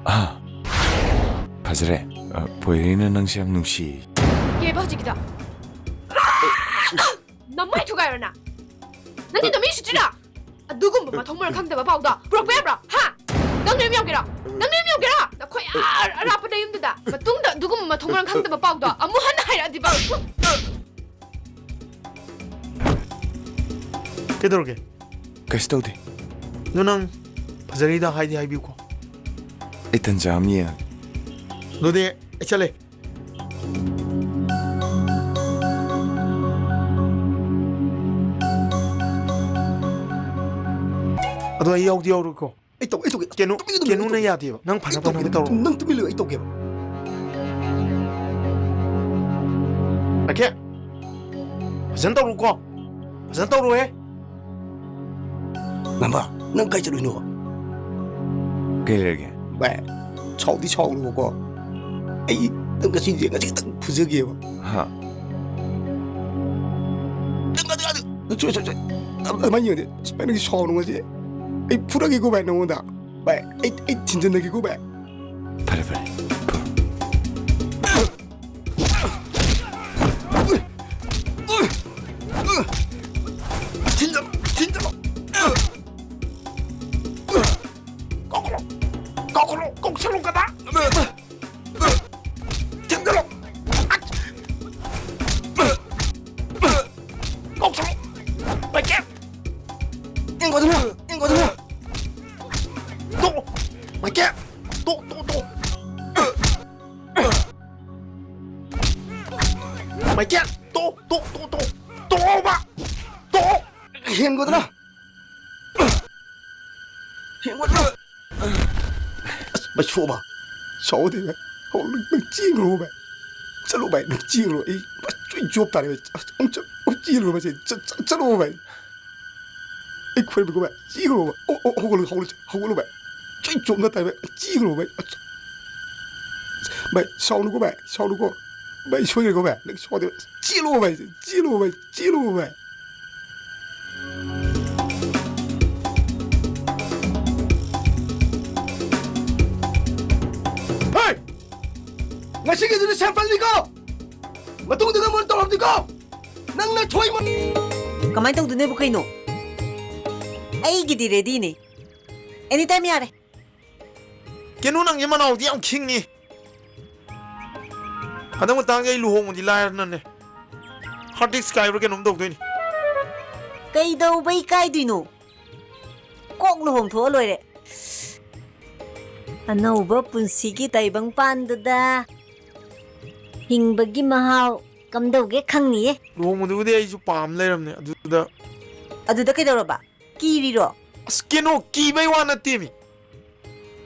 ꯑꯥ, ꯐꯖꯔꯦ꯫ ꯑ, ꯄꯣꯏꯔꯦꯅ ꯅꯪꯁꯦ ꯌꯥꯝ ꯅꯨꯡꯁꯤ꯫ ꯀꯦꯕ ꯍꯧꯖꯤꯛꯀꯤꯗꯣ? ꯅꯃꯥꯏ ꯊꯨꯒꯥꯏꯔꯣ ꯅꯪ? ꯅꯪꯗꯤ ꯅꯃꯤ ꯁꯨꯇ꯭ꯔꯤꯔꯥ? ꯑꯗꯨꯒꯨꯝꯕ ꯃꯊꯣꯡ ꯃꯔꯝ ꯈꯪꯗꯕ ꯄꯥꯎꯗꯣ ꯄꯨꯔꯛꯄ ꯌꯥꯕ꯭ꯔꯣ? ꯍꯥ? ꯅꯪ ꯅꯌꯨꯝ ꯌꯧꯒꯦꯔꯣ? ꯅꯪ ꯅꯌꯨꯝ ꯌꯧꯒꯦꯔꯣ? ꯅꯈꯣꯏ ꯑꯥ ꯑꯔꯥꯞꯄ ꯅꯌꯨꯝꯗꯨꯗ ꯃꯇꯨꯡꯗ ꯑꯗꯨꯒꯨꯝꯕ ꯃꯊꯣꯡ ꯃꯔꯝ ꯈꯪꯗꯕ ꯄꯥꯎꯗꯣ ꯑꯃꯨꯛ ꯍꯟꯅ ꯍꯥꯏꯔꯛꯑꯗꯤꯕ꯫ ꯀꯩꯗꯧꯔꯒꯦ? ꯀꯩꯁꯨ ꯇꯧꯗꯦ꯫ ꯑꯗꯣ ꯅꯪ ꯐꯖꯔꯤꯗ ꯍꯥꯏꯗꯤ ꯍꯥꯏꯕꯤꯌꯨꯀꯣ꯫ ꯑꯩ ꯇꯟꯖꯥ ꯑꯃ ꯌꯦꯡꯉꯒꯦ꯫ ꯑꯗꯨꯗꯤ ꯑꯩ ꯆꯠꯂꯦ꯫ ꯑꯗꯣ ꯑꯩ ꯌꯥꯎꯗꯤ ꯌꯥꯎꯔꯨꯀꯣ꯫ ꯑꯩ ꯇꯧ-, ꯑꯩ ꯇꯧꯒꯦ꯫ ꯀꯦꯅꯨ-, ꯇꯨꯃꯤꯟ ꯂꯩꯌꯨ, ꯀꯦꯅꯨꯅ ꯇꯨꯃꯤꯟ ꯂꯩꯌꯨ꯫ ꯌꯥꯗꯦꯕ꯫ ꯅꯪ ꯑꯩ ꯐꯅꯕ ꯇꯧꯒꯦ, ꯍꯣꯠꯅꯕ ꯇꯧꯔꯣ꯫ ꯅꯪ ꯇꯨꯃꯤꯟ ꯂꯩꯌꯨ, ꯑꯩ ꯇꯧꯒꯦꯕ꯫ ꯑꯀꯦ, ꯐꯖꯅ ꯇꯧꯔꯨꯀꯣ꯫ ꯐꯖꯅ ꯇꯧꯔꯨꯍꯦ꯫ ꯉꯝꯕ, ꯅꯪ ꯀꯥꯏ ꯆꯠꯂꯨꯏꯅꯣ? ꯀꯩ ꯂꯩꯔꯒꯦ? ꯚꯥꯏ, ꯁꯥꯎꯗꯤ ꯁꯥꯎꯅꯨꯕꯀꯣ꯫ ꯑꯩ ꯅꯪ ꯉꯁꯤꯁꯦ, ꯉꯁꯤ ꯈꯤꯇꯪ ꯐꯨꯖꯒꯦꯕ꯫ ꯍꯥ? ꯅꯪ ꯑꯗꯨ, ꯑꯗꯨ, ꯁꯣꯏ, ꯁꯣꯏ, ꯁꯣꯏ꯫ ꯑꯗꯨꯃꯥꯏꯅ ꯌꯦꯡꯉꯗꯤ, ꯑꯁ, ꯚꯥꯏ, ꯅꯪꯒꯤ ꯁꯥꯎꯅꯨ ꯉꯁꯤ꯫ ꯑꯩ ꯐꯨꯔꯒꯦꯀꯣ, ꯚꯥꯏ, ꯅꯪꯉꯣꯟꯗ꯫ ꯚꯥꯏ, ꯑꯩ, ꯑꯩ ꯊꯤꯟꯖꯤꯟꯅꯒꯦꯀꯣ, ꯚꯥꯏ꯫ ꯐꯔꯦ, ꯐꯔꯦ꯫ ꯊꯤꯟꯖꯜꯂꯣ, ꯊꯤꯟꯖꯜꯂꯣ꯫ ꯀꯧꯈꯠꯂꯣ, ꯀꯧꯈꯠꯂꯣ, ꯀꯧꯁꯜꯂꯣ ꯀꯗꯥ꯫ ꯊꯤꯟꯖꯜꯂꯣ꯫ ꯀꯧꯁꯜꯂꯣ꯫ ꯃꯥꯏꯀꯦꯜ꯫ ꯏꯪꯒꯣꯗꯨꯅ, ꯏꯪꯒꯣꯗꯨꯅ꯫ ꯇꯣꯛꯑꯣ꯫ ꯃꯥꯏꯀꯦꯜ꯫ ꯇꯣꯛ, ꯇꯣꯛ, ꯇꯣꯛ꯫ ꯃꯥꯏꯀꯦꯜ, ꯇꯣꯛ, ꯇꯣꯛ, ꯇꯣꯛ, ꯇꯣꯛ꯫ ꯇꯣꯛꯑꯣꯕ! ꯇꯣꯛꯑꯣ! ꯍꯦꯟꯒꯣꯗꯅ! ꯍꯦꯟꯒꯣꯗꯅ! ꯑꯁ, ꯚꯥꯏ, ꯁꯣꯛꯑꯕ? ꯁꯥꯎꯗꯦ, ꯚꯥꯏ꯫ ꯍꯧ-, ꯅꯪ, ꯅꯪ ꯆꯦꯟꯈ꯭ꯔꯣ, ꯚꯥꯏ꯫ ꯆꯠꯂꯣ, ꯚꯥꯏ, ꯅꯪ ꯆꯦꯟꯈ꯭ꯔꯣ꯫ ꯑꯩ, ꯚꯥꯏ, ꯆꯨꯏ ꯆꯣꯞ ꯇꯥꯔꯦ, ꯚꯥꯏ꯫ ꯑꯁ, ꯑꯃꯨꯛ ꯆꯠ-, ꯑꯃꯨꯛ ꯆꯦꯟꯈ꯭ꯔꯣ, ꯚꯥꯏ꯫ ꯆꯠ-, ꯆꯠ-, ꯆꯠꯂꯣ, ꯚꯥꯏ꯫ ꯑꯩ ꯈꯨꯔꯨꯝꯃꯤꯀꯣ, ꯚꯥꯏ꯫ ꯆꯦꯟꯈ꯭ꯔꯣꯕ꯫ ꯑꯣ, ꯑꯣ, ꯍꯧꯒꯠꯂꯣ, ꯍꯧꯒꯠꯂꯣ, ꯍꯧꯒꯠꯂꯣ, ꯚꯥꯏ꯫ ꯆꯨꯏ ꯆꯣꯞꯅ ꯇꯥꯔꯦ, ꯚꯥꯏ꯫ ꯆꯦꯟꯈ꯭ꯔꯣ, ꯚꯥꯏ꯫ ꯑꯁ, ꯚꯥꯏ, ꯁꯥꯎꯅꯨꯀꯣ, ꯚꯥꯏ꯫ ꯁꯥꯎꯅꯨꯀꯣ꯫ ꯚꯥꯏ, ꯁꯣꯏꯈ꯭ꯔꯦꯀꯣ, ꯚꯥꯏ꯫ ꯅꯪ ꯁꯣꯏꯗꯦ, ꯚꯥꯏ꯫ ꯆꯦꯜꯂꯣ, ꯚꯥꯏ꯫ ꯆꯦꯜꯂꯣ, ꯚꯥꯏ꯫ ꯆꯦꯜꯂꯣ, ꯚꯥꯏ꯫ ꯍꯦ! ꯉꯁꯤꯒꯤꯗꯨꯗꯤ sampleꯅꯤꯀꯣ꯫ ꯃꯇꯨꯡꯗꯒ ꯃꯣꯏ ꯇꯧꯔꯝꯅꯤꯀꯣ꯫ ꯅꯪꯅ ꯊꯣꯏ ꯃ- ꯀꯃꯥꯏꯅ ꯇꯧꯗꯣꯏꯅꯣꯕ ꯀꯩꯅꯣ? ꯑꯩꯒꯤꯗꯤ readyꯅꯦ꯫ Anytime ꯌꯥꯔꯦ꯫ ꯀꯩꯅꯣ, ꯅꯪꯁꯦ ꯃꯅꯥꯎꯗꯤ ꯌꯥꯝ ꯈꯤꯡꯉꯤ꯫ ꯍꯟꯗꯛ ꯃꯇꯥꯡꯁꯦ ꯑꯩ ꯂꯨꯍꯣꯡꯕꯗꯤ ꯂꯥꯏꯔꯗꯅꯅꯦ, hard disk ꯀꯥꯏꯕ꯭ꯔꯥ ꯀꯩꯅꯣꯝ ꯇꯧꯗꯣꯏꯅꯤ꯫ ꯀꯩꯗꯧꯕꯩ ꯀꯥꯏꯗꯣꯏꯅꯣ? ꯀꯣꯛ ꯂꯨꯍꯣꯡꯊꯣꯛꯑ ꯂꯣꯏꯔꯦ꯫ ꯑꯅꯧꯕ ꯄꯨꯟꯁꯤꯒꯤ ꯇꯥꯏꯕꯪꯄꯥꯟꯗꯨꯗ ꯍꯤꯡꯕꯒꯤ ꯃꯍꯥꯎ ꯀꯝꯗꯧꯒꯦ ꯈꯪꯅꯤꯌꯦ꯫ ꯂꯨꯍꯣꯡꯕꯗꯨꯕꯨꯗꯤ ꯑꯩꯁꯨ ꯄꯥꯝ ꯂꯩꯔꯝꯅꯦ꯫ ꯑꯗꯨꯗ ꯑꯗꯨꯗ ꯀꯩꯗꯧꯔꯕ? ꯀꯤꯔꯤꯔꯣ? ꯑꯁ, ꯀꯩꯅꯣ, ꯀꯤꯕꯩ ꯋꯥ ꯅꯠꯇꯦꯃꯤ꯫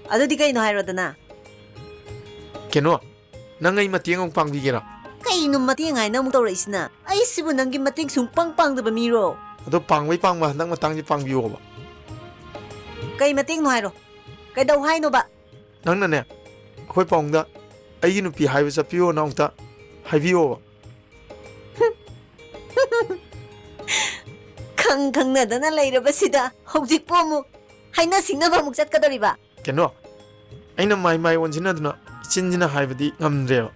ꯑꯗꯨꯗꯤ ꯀꯩꯅꯣ ꯍꯥꯏꯔꯣꯗꯅ? ꯀꯩꯅꯣ, ꯅꯪ ꯑꯩ ꯃꯇꯦꯡ ꯑꯃꯨꯛ ꯄꯥꯡꯕꯤꯒꯦꯔꯥ? ꯀꯩꯅꯣ ꯃꯇꯦꯡ ꯍꯥꯏꯅ ꯑꯃꯨꯛ ꯇꯧꯔꯛꯏꯁꯤꯅ? ꯑꯩꯁꯤꯕꯨ ꯅꯪꯒꯤ ꯃꯇꯦꯡ ꯁꯨꯡ ꯄꯥꯡ ꯄꯥꯡꯗꯕ ꯃꯤꯔꯣ? ꯑꯗꯣ ꯄꯥꯡꯕꯩ ꯄꯥꯡꯕ ꯍꯟꯗꯛ ꯃꯇꯥꯡꯁꯤ ꯄꯥꯡꯕꯤꯌꯣꯕ꯫ ꯀꯩ ꯃꯇꯦꯡꯅꯣ ꯍꯥꯏꯔꯣ? ꯀꯩꯗꯧ ꯍꯥꯏꯅꯣꯕ? ꯅꯪꯅꯅꯦ, ꯑꯩꯈꯣꯏ ꯄꯥꯎꯡꯗ ꯑꯩꯒꯤ ꯅꯨꯄꯤ ꯍꯥꯏꯕ ꯆꯠꯄꯤꯌꯣꯅ ꯑꯃꯨꯛꯇ ꯍꯥꯏꯕꯤꯌꯣꯕ꯫ ꯈꯪ ꯈꯪꯅꯗꯅ ꯂꯩꯔꯕꯁꯤꯗ ꯍꯧꯖꯤꯛꯄꯨ ꯑꯃꯨꯛ ꯍꯥꯏꯅ ꯁꯤꯡꯅꯕ ꯑꯃꯨꯛ ꯆꯠꯀꯗꯧꯔꯤꯕ? ꯀꯩꯅꯣ, ꯑꯩꯅ ꯃꯥꯏ ꯃꯥꯏ ꯑꯣꯟꯁꯤꯟꯅꯗꯨꯅ ꯏꯆꯤꯟꯁꯤꯅ ꯍꯥꯏꯕꯗꯤ ꯉꯝꯗ꯭ꯔꯦꯕ꯫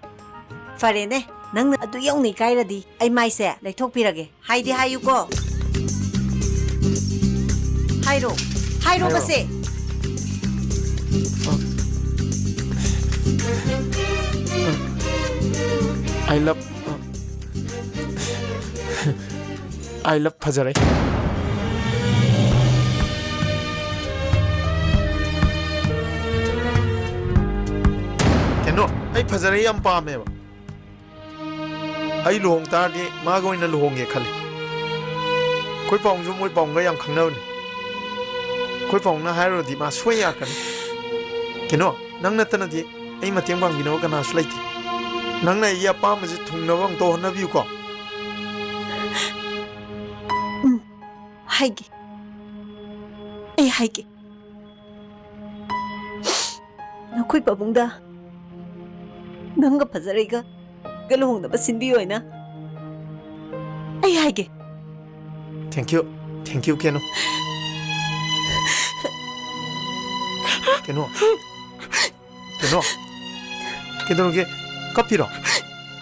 ꯐꯔꯦꯅꯦ, ꯅꯪꯅ ꯑꯗꯨ ꯌꯧꯅ ꯏꯀꯥꯏꯔꯗꯤ ꯑꯩ ꯃꯥꯏꯁꯦ ꯂꯩꯊꯣꯛꯄꯤꯔꯒꯦ꯫ ꯍꯥꯏꯗꯤ ꯍꯥꯏꯌꯨꯀꯣ꯫ ꯍꯥꯏꯔꯣ, ꯍꯥꯏꯔꯣ ꯍꯥꯏꯔꯣ꯫ ꯃꯁꯦ꯫ I love, I love ꯐꯖꯔꯩ꯫ ꯀꯩꯅꯣ, ꯑꯩ ꯐꯖꯔꯩ ꯌꯥꯝ ꯄꯥꯝꯃꯦꯕ꯫ ꯑꯩ ꯂꯨꯍꯣꯡ ꯇꯥꯔꯗꯤ ꯃꯥꯒ ꯑꯣꯏꯅ ꯂꯨꯍꯣꯡꯒꯦ ꯈꯜꯂꯤ꯫ ꯑꯩꯈꯣꯏ ꯄꯥꯎꯡꯁꯨ ꯃꯣꯏ ꯄꯥꯎꯡꯒ ꯌꯥꯝ ꯈꯪꯅꯕꯅꯤ꯫ ꯑꯩꯈꯣꯏ ꯄꯥꯎꯡꯅ ꯍꯥꯏꯔꯨꯔꯗꯤ ꯃꯥ ꯁꯣꯏ ꯌꯥꯔꯛꯀꯅꯤ꯫ ꯀꯩꯅꯣ, ꯅꯪ ꯅꯠꯇꯅꯗꯤ ꯑꯩ ꯃꯇꯦꯡ ꯄꯥꯡꯕꯤꯅꯕ ꯀꯅꯥꯁꯨ ꯂꯩꯇꯦ꯫ ꯅꯪꯅ ꯑꯩꯒꯤ ꯑꯄꯥꯝꯕꯁꯦ ꯊꯨꯡꯅꯕ ꯑꯝꯇ ꯍꯣꯠꯅꯕꯤꯌꯨꯀꯣ꯫ ꯎꯝ, ꯍꯥꯏꯒꯦ꯫ ꯑꯩ ꯍꯥꯏꯒꯦ꯫ ꯅꯈꯣꯏ ꯄꯥꯕꯨꯡꯗ ꯅꯪꯒ ꯐꯖꯔꯩꯒ ꯒ ꯂꯨꯍꯣꯡꯅꯕ ꯁꯤꯟꯕꯤꯌꯣ ꯍꯥꯏꯅ ꯑꯩ ꯍꯥꯏꯒꯦ꯫ Thank you, thank you, ꯀꯩꯅꯣ꯫ ꯀꯩꯅꯣ, ꯀꯩꯅꯣ, ꯀꯩꯗꯧꯔꯒꯦ? ꯀꯞꯄꯤꯔꯣ?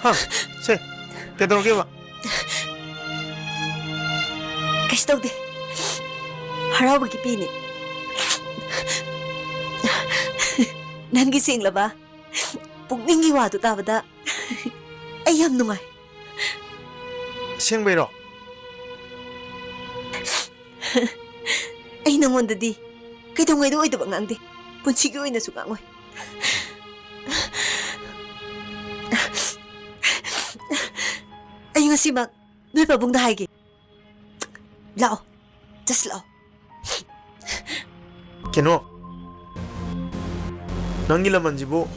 ꯍꯥ? ꯁꯦ, ꯀꯩꯗꯧꯔꯒꯦꯕ? ꯀꯩꯁꯨ ꯇꯧꯗꯦ꯫ ꯍꯔꯥꯎꯕꯒꯤ ꯄꯤꯅꯦ꯫ ꯅꯪꯒꯤ ꯁꯦꯡꯂꯕ ꯄꯨꯛꯅꯤꯡꯒꯤ ꯋꯥꯗꯨ ꯇꯥꯕꯗ ꯑꯩ ꯌꯥꯝ ꯅꯨꯡꯉꯥꯏ꯫ ꯑꯁꯦꯡꯕꯩꯔꯣ? ꯑꯩ ꯅꯉꯣꯟꯗꯗꯤ ꯀꯩꯗꯧꯉꯩꯗ ꯑꯣꯏꯗꯕ ꯉꯥꯡꯗꯦ꯫ ꯄꯨꯟꯁꯤꯒꯤ ꯑꯣꯏꯅꯁꯨ ꯉꯥꯡꯉꯣꯏ꯫ ꯑꯩ ꯉꯁꯤꯃꯛ ꯅꯣꯏ ꯄꯥꯕꯨꯡꯗ ꯍꯥꯏꯒꯦ꯫ ꯂꯥꯛꯑꯣ, just ꯂꯥꯛꯑꯣ꯫ ꯀꯩꯅꯣ, ꯅꯪꯒꯤ ꯂꯃꯟꯁꯤꯕꯨ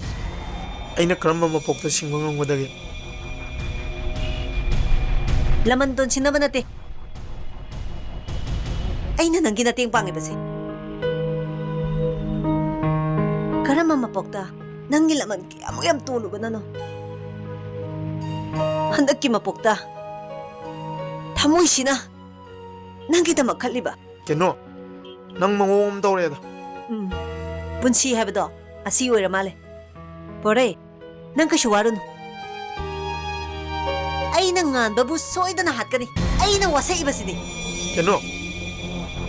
ꯑꯩꯅ ꯀꯔꯝꯕ ꯃꯄꯣꯛꯇ ꯁꯤꯡꯕ ꯉꯝꯒꯗꯒꯦ? ꯂꯃꯟ ꯇꯣꯟꯁꯤꯟꯅꯕ ꯅꯠꯇꯦ꯫ ꯑꯩꯅ ꯅꯪꯒꯤ ꯃꯇꯦꯡ ꯄꯥꯡꯉꯤꯕꯁꯦ꯫ ꯀꯔꯝꯕ ꯃꯄꯣꯛꯇ ꯅꯪꯒꯤ ꯂꯃꯟ ꯀꯌꯥꯃꯨꯛ ꯌꯥꯝ ꯇꯣꯜꯂꯨꯕꯅꯅꯣ? ꯍꯟꯗꯛꯀꯤ ꯃꯄꯣꯛꯇ ꯊꯃꯣꯏꯁꯤꯅ ꯅꯪꯒꯤꯗꯃꯛ ꯈꯜꯂꯤꯕ꯫ ꯀꯩꯅꯣ, ꯅꯪ ꯃꯑꯣꯡ ꯑꯃ ꯇꯧꯔꯦꯗ꯫ ꯎꯝ, ꯄꯨꯟꯁꯤ ꯍꯥꯏꯕꯗꯣ ꯑꯁꯤ ꯑꯣꯏꯔ ꯃꯥꯜꯂꯦ꯫ ꯄꯣꯔꯦ, ꯅꯪ ꯀꯩꯁꯨ ꯋꯥꯔꯨꯅꯨ꯫ ꯑꯩꯅ ꯉꯥꯟꯕꯕꯨ ꯁꯣꯏꯗꯅ ꯍꯥꯠꯀꯅꯤ꯫ ꯑꯩꯅ ꯋꯥꯁꯛꯏꯕꯁꯤꯗꯤ꯫ ꯀꯩꯅꯣ,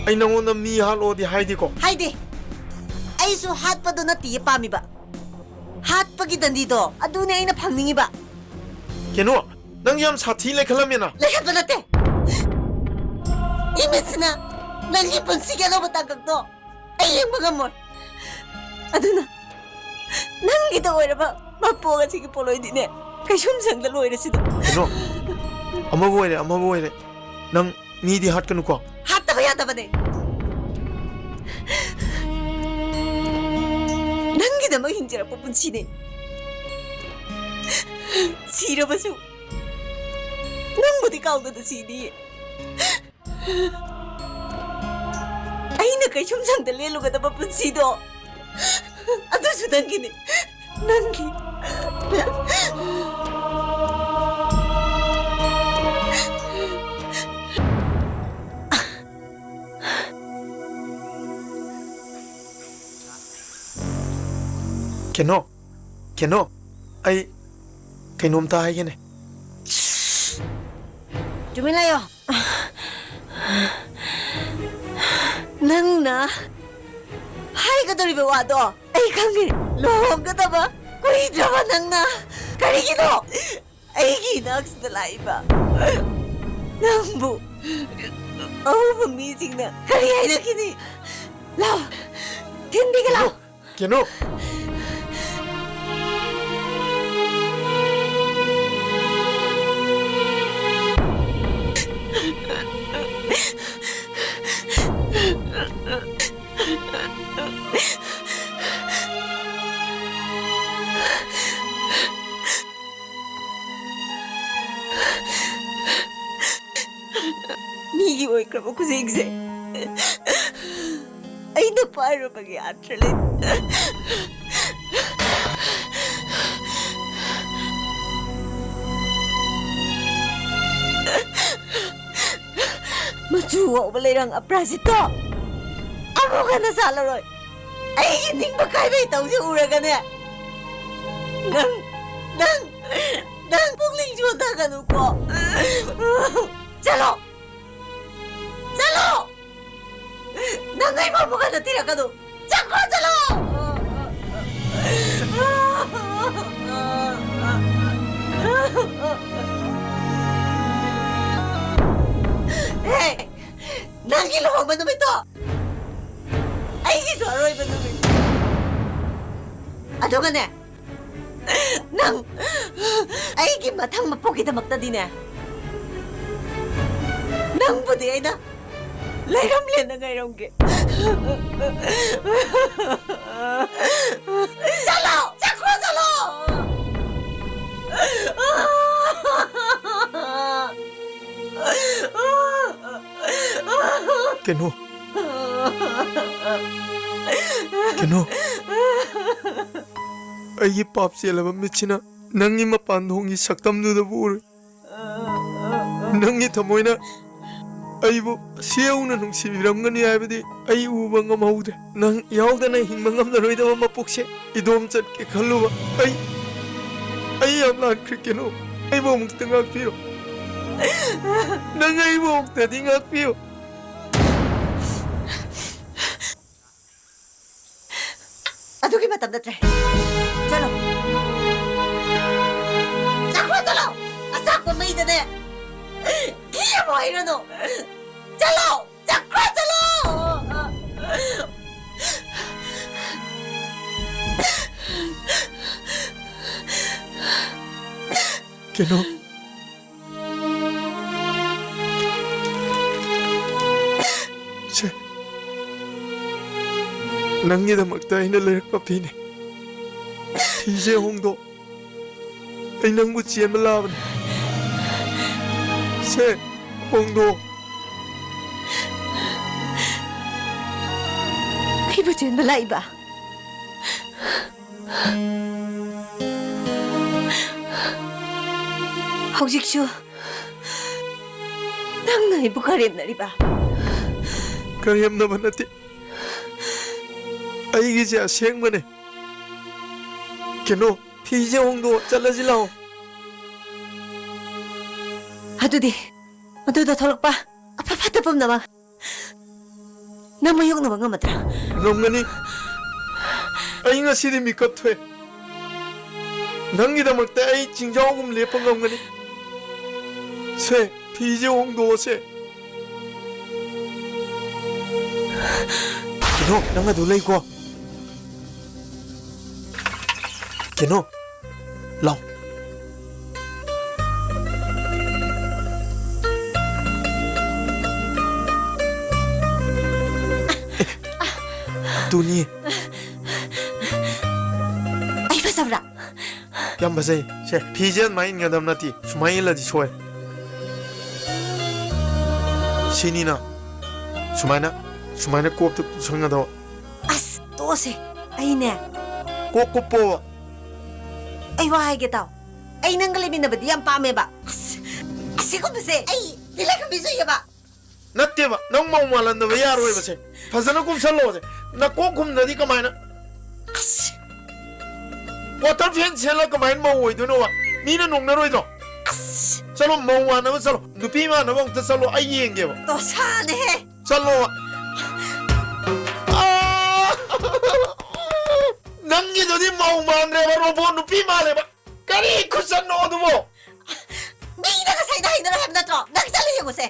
ꯑꯩ ꯅꯉꯣꯟꯗ ꯃꯤ ꯍꯥꯠꯂꯣꯗꯤ ꯍꯥꯏꯗꯦꯀꯣ? ꯍꯥꯏꯗꯦ꯫ ꯑꯩꯁꯨ ꯍꯥꯠꯄꯗꯣ ꯅꯠꯇꯤꯌꯦ ꯄꯥꯝꯃꯤꯕ꯫ ꯍꯥꯠꯄꯒꯤ ꯗꯟꯗꯤꯗꯣ ꯑꯗꯨꯅꯦ ꯑꯩꯅ ꯐꯪꯅꯤꯡꯉꯤꯕ꯫ ꯀꯩꯅꯣ, ꯅꯪ ꯌꯥꯝ ꯁꯥꯊꯤ ꯂꯩꯈꯠꯂꯝꯃꯦꯅ꯫ ꯂꯩꯈꯠꯄ ꯅꯠꯇꯦ꯫ ꯏꯃꯤꯠꯁꯤꯅ ꯅꯪꯒꯤ ꯄꯨꯟꯁꯤꯒꯤ ꯑꯅꯧꯕ ꯇꯥꯡꯀꯛꯇꯣ ꯑꯩ ꯌꯦꯡꯕ ꯉꯝꯃꯣꯏ꯫ ꯑꯗꯨꯅ ꯅꯪꯒꯤꯗ ꯑꯣꯏꯔꯕ ꯃꯄꯣꯛ ꯑꯁꯤꯒꯤ ꯄꯣꯠꯂꯣꯏꯗꯤꯅꯦ ꯀꯩꯁꯨꯝꯁꯪꯗ ꯂꯣꯏꯔꯁꯤꯗ꯫ ꯀꯩꯅꯣ, ꯑꯃꯕꯨ ꯑꯣꯏꯔꯦ, ꯑꯃꯕꯨ ꯑꯣꯏꯔꯦ, ꯅꯪ ꯃꯤꯗꯤ ꯍꯥꯠꯀꯅꯨꯀꯣ꯫ ꯍꯥꯠꯇꯕ ꯌꯥꯗꯕꯅꯦ꯫ ꯅꯪꯒꯤꯗꯃꯛ ꯍꯤꯡꯖꯔꯛꯄ ꯄꯨꯟꯁꯤꯅꯦ꯫ ꯁꯤꯔꯕꯁꯨ ꯅꯪꯕꯨꯗꯤ ꯀꯥꯎꯗꯅ ꯁꯤꯅꯤꯌꯦ꯫ ꯑꯩꯅ ꯀꯩꯁꯨꯝꯁꯪꯗ ꯂꯦꯜꯂꯨꯒꯗꯕ ꯄꯨꯟꯁꯤꯗꯣ ꯑꯗꯨꯁꯨ ꯅꯪꯒꯤꯅꯤ, ꯅꯪꯒꯤ꯫ ꯀꯩꯅꯣ, ꯀꯩꯅꯣ, ꯑꯩ ꯀꯩꯅꯣꯝꯇ ꯍꯥꯏꯒꯦꯅꯦ꯫ ꯇꯨꯃꯤꯟ ꯂꯩꯌꯣ꯫ ꯅꯪꯅ ꯍꯥꯏꯒꯗꯧꯔꯤꯕ ꯋꯥꯗꯣ ꯑꯩ ꯈꯪꯉꯦ꯫ ꯂꯨꯍꯣꯡꯒꯗꯕ ꯀꯨꯏꯗ꯭ꯔꯕ ꯅꯪꯅ ꯀꯔꯤꯒꯤꯅꯣ ꯑꯩꯒꯤ ꯏꯅꯥꯛꯁꯤꯗ ꯂꯥꯛꯏꯕ? ꯅꯪꯕꯨ ꯑꯎꯕ ꯃꯤꯁꯤꯡꯅ ꯀꯔꯤ ꯍꯥꯏꯅꯈꯤꯅꯤ? ꯂꯥꯎ, ꯊꯤꯟꯕꯤꯒꯦ ꯂꯥꯎ꯫ ꯀꯩꯅꯣ? ꯃꯤꯒꯤ ꯑꯣꯏꯈ꯭ꯔꯕ ꯈꯨꯖꯤꯡꯁꯦ ꯑꯩꯅ ꯄꯥꯏꯔꯨꯕꯒꯤ ꯑꯥꯔꯊ ꯂꯩꯇꯦ꯫ ꯃꯆꯨ ꯍꯧꯕ ꯂꯩꯔꯪ ꯑꯄꯔꯥꯖꯤꯇꯥ ꯑꯃꯨꯛ ꯍꯟꯅ ꯁꯥꯠꯂꯔꯣꯏ꯫ ꯑꯩꯒꯤ ꯅꯤꯡꯕ ꯀꯥꯏꯕꯩ ꯇꯧꯁꯦ ꯎꯔꯒꯅꯦ, ꯅꯪ, ꯅꯪ, ꯅꯪ ꯄꯨꯛꯅꯤꯡ ꯁꯣꯟꯊꯒꯅꯨꯀꯣ꯫ ꯆꯠꯂꯣ! ꯆꯠꯂꯣ! ꯅꯪ ꯑꯩꯕꯨ ꯑꯃꯨꯛ ꯍꯟꯅ ꯊꯤꯔꯛꯀꯅꯨ! ꯆꯠꯈ꯭ꯔꯣ, ꯆꯠꯂꯣ! ꯍꯦ! ꯅꯪꯒꯤ ꯂꯨꯍꯣꯡꯕ ꯅꯨꯃꯤꯠꯇꯣ ꯑꯩꯒꯤꯁꯨ ꯑꯔꯣꯏꯕ ꯅꯨꯃꯤꯠ꯫ ꯑꯗꯨꯒꯅꯦ, ꯅꯪ ꯑꯩꯒꯤ ꯃꯊꯪ ꯃꯄꯣꯛꯀꯤꯗꯃꯛꯇꯗꯤꯅꯦ, ꯅꯪꯕꯨꯗꯤ ꯑꯩꯅ ꯂꯩꯔꯝꯂꯦꯅ ꯉꯥꯏꯔꯝꯒꯦ꯫ ꯆꯠꯂꯣ! ꯆꯠꯈ꯭ꯔꯣ, ꯆꯠꯂꯣ! ꯀꯩꯅꯣ? ꯀꯩꯅꯣ? ꯑꯩꯒꯤ ꯄꯥꯞ ꯆꯦꯜꯂꯕ ꯃꯤꯠꯁꯤꯅ ꯅꯪꯒꯤ ꯃꯄꯥꯟ ꯊꯣꯡꯒꯤ ꯁꯛꯇꯝꯗꯨꯗꯕꯨ ꯎꯔꯦ꯫ ꯅꯪꯒꯤ ꯊꯃꯣꯏꯅ ꯑꯩꯕꯨ ꯁꯤ ꯌꯧꯅ ꯅꯨꯡꯁꯤꯕꯤꯔꯝꯒꯅꯤ ꯍꯥꯏꯕꯗꯤ ꯑꯩ ꯎꯕ ꯉꯝꯍꯧꯗ꯭ꯔꯦ꯫ ꯅꯪ ꯌꯥꯎꯗꯅ ꯍꯤꯡꯕ ꯉꯝꯂꯔꯣꯏꯗꯕ ꯃꯄꯣꯛꯁꯦ ꯏꯗꯣꯝ ꯆꯠꯀꯦ ꯈꯜꯂꯨꯕ ꯑꯩ, ꯑꯩ ꯌꯥꯝ ꯂꯥꯟꯈ꯭ꯔꯦ ꯀꯩꯅꯣ꯫ ꯑꯩꯕꯨ ꯑꯃꯨꯛꯇ ꯉꯥꯛꯄꯤꯌꯨ꯫ ꯅꯪ ꯑꯩꯕꯨ ꯑꯃꯨꯛꯇꯗꯤ ꯉꯥꯛꯄꯤꯌꯨ꯫ ꯑꯗꯨꯒꯤ ꯃꯇꯝ ꯅꯠꯇ꯭ꯔꯦ꯫ ꯆꯠꯂꯣ꯫ ꯆꯠꯈ꯭ꯔꯣ, ꯆꯠꯂꯣ꯫ ꯑꯆꯥꯛꯄ ꯃꯩꯗꯅꯦ ꯘꯤ ꯑꯃꯨꯛ ꯍꯩꯔꯨꯅꯨ꯫ ꯆꯠꯂꯣ꯫ ꯆꯠꯈ꯭ꯔꯣ, ꯆꯠꯂꯣ꯫ ꯀꯩꯅꯣ? ꯁꯦ, ꯅꯪꯒꯤꯗꯃꯛꯇ ꯑꯩꯅ ꯂꯩꯔꯛꯄ ꯐꯤꯅꯦ꯫ ꯐꯤꯁꯦ ꯍꯣꯡꯗꯣꯛ꯫ ꯑꯩ ꯅꯪꯕꯨ ꯆꯦꯟꯕ ꯂꯥꯛꯑꯕꯅꯦ꯫ ꯁꯦ, ꯍꯣꯡꯗꯣꯛ꯫ ꯑꯩꯕꯨ ꯆꯦꯟꯕ ꯂꯥꯛꯏꯕ? ꯍꯧꯖꯤꯛꯁꯨ ꯅꯪꯅ ꯑꯩꯕꯨ ꯀꯔꯦꯝꯅꯔꯤꯕ? ꯀꯔꯦꯝꯅꯕ ꯅꯠꯇꯦ꯫ ꯑꯩꯒꯤꯁꯦ ꯑꯁꯦꯡꯕꯅꯦ꯫ ꯀꯩꯅꯣ, ꯐꯤꯁꯦ ꯍꯣꯡꯗꯣꯛ, ꯆꯠꯂꯁꯤ ꯂꯥꯛꯑꯣ꯫ ꯑꯗꯨꯗꯤ ꯃꯗꯨꯗ ꯊꯣꯛꯂꯛꯄ ꯑꯐ ꯐꯠꯇ ꯄꯨꯝꯅꯃꯛ ꯅꯪ ꯃꯥꯌꯣꯛꯅꯕ ꯉꯝꯃꯗ꯭ꯔꯥ? ꯉꯝꯒꯅꯤ꯫ ꯑꯩ ꯉꯁꯤꯗꯤ ꯃꯤꯀꯞ ꯊꯣꯛꯑꯦ꯫ ꯅꯪꯒꯤꯗꯃꯛꯇ ꯑꯩ ꯆꯤꯡꯖꯥꯎꯒꯨꯝ ꯂꯦꯞꯄ ꯉꯝꯒꯅꯤ꯫ ꯁꯦ, ꯐꯤꯁꯦ ꯍꯣꯡꯗꯣꯛꯑꯣꯁꯦ꯫ ꯀꯩꯅꯣ, ꯅꯪ ꯑꯗꯨ ꯂꯩꯀꯣ꯫ ꯀꯩꯅꯣ, ꯂꯥꯎ꯫ ꯑꯦ, ꯇꯨꯅꯤ꯫ ꯑꯩ ꯐꯖꯕ꯭ꯔꯥ? ꯌꯥꯝ ꯐꯖꯩ꯫ ꯁꯦ, ꯐꯤꯁꯦ ꯑꯗꯨꯃꯥꯏꯅ ꯏꯟꯒꯗꯕ ꯅꯠꯇꯦ꯫ ꯁꯨꯃꯥꯏꯅ ꯏꯜꯂꯗꯤ ꯁꯣꯏ꯫ ꯁꯤꯅꯤꯅ꯫ ꯁꯨꯃꯥꯏꯅ, ꯁꯨꯃꯥꯏꯅ ꯀꯣꯛꯇ ꯀꯨꯞꯁꯟꯒꯗꯕ꯫ ꯑꯁ, ꯇꯣꯛꯑꯁꯦ꯫ ꯑꯩꯅꯦ꯫ ꯀꯣꯛ ꯀꯨꯞꯄꯣꯕ꯫ ꯑꯩ ꯋꯥ ꯍꯥꯏꯒꯦ ꯇꯥꯎ꯫ ꯑꯩ ꯅꯪꯒ ꯂꯩꯃꯤꯟꯅꯕꯗꯤ ꯌꯥꯝ ꯄꯥꯝꯃꯦꯕ꯫ ꯑꯁ, ꯑꯁꯤꯒꯨꯝꯕꯁꯦ ꯑꯩ ꯇꯤꯜꯂꯥꯏꯈꯨꯝꯕꯤ ꯆꯨꯏꯌꯦꯕ꯫ ꯅꯠꯇꯦꯕ, ꯅꯪ ꯃꯧ ꯃꯥꯜꯍꯟꯗꯕ ꯌꯥꯔꯣꯏꯕꯁꯦ꯫ ꯐꯖꯅ ꯀꯨꯞꯁꯜꯂꯣꯁꯦ꯫ ꯅꯀꯣꯛ ꯈꯨꯝꯗꯗꯤ ꯀꯃꯥꯏꯅ? ꯑꯁ꯫ ꯀ꯭ꯋꯥꯇꯔ ꯐꯦꯟ ꯁꯦꯠꯂ ꯀꯃꯥꯏꯅ ꯃꯧ ꯑꯣꯏꯗꯣꯏꯅꯣꯕ? ꯃꯤꯅ ꯅꯣꯛꯅꯔꯣꯏꯗ꯭ꯔꯣ? ꯑꯁ꯫ ꯆꯠꯂꯣ, ꯃꯧ ꯃꯥꯟꯅꯕ ꯆꯠꯂꯣ꯫ ꯅꯨꯄꯤ ꯃꯥꯟꯅꯕ ꯑꯝꯇ ꯆꯠꯂꯣ, ꯑꯩ ꯌꯦꯡꯒꯦꯕ꯫ ꯗꯣꯁꯥꯅꯦꯍꯦ꯫ ꯆꯠꯂꯣꯕ꯫ ꯑꯥ! ꯅꯪꯒꯤꯗꯨꯗꯤ ꯃꯧ ꯃꯥꯟꯗ꯭ꯔꯦꯕ, ꯔꯣꯕꯣꯠ ꯅꯨꯄꯤ ꯃꯥꯜꯂꯦꯕ꯫ ꯀꯔꯤ ꯈꯨꯆꯠꯅꯣ ꯑꯗꯨꯕꯣ? ꯃꯤꯅ ꯉꯁꯥꯏꯗ ꯍꯩꯅꯔꯣꯏ ꯍꯥꯏꯕ ꯅꯠꯇ꯭ꯔꯣ? ꯅꯪ ꯆꯠꯂ ꯌꯦꯡꯉꯨꯁꯦ꯫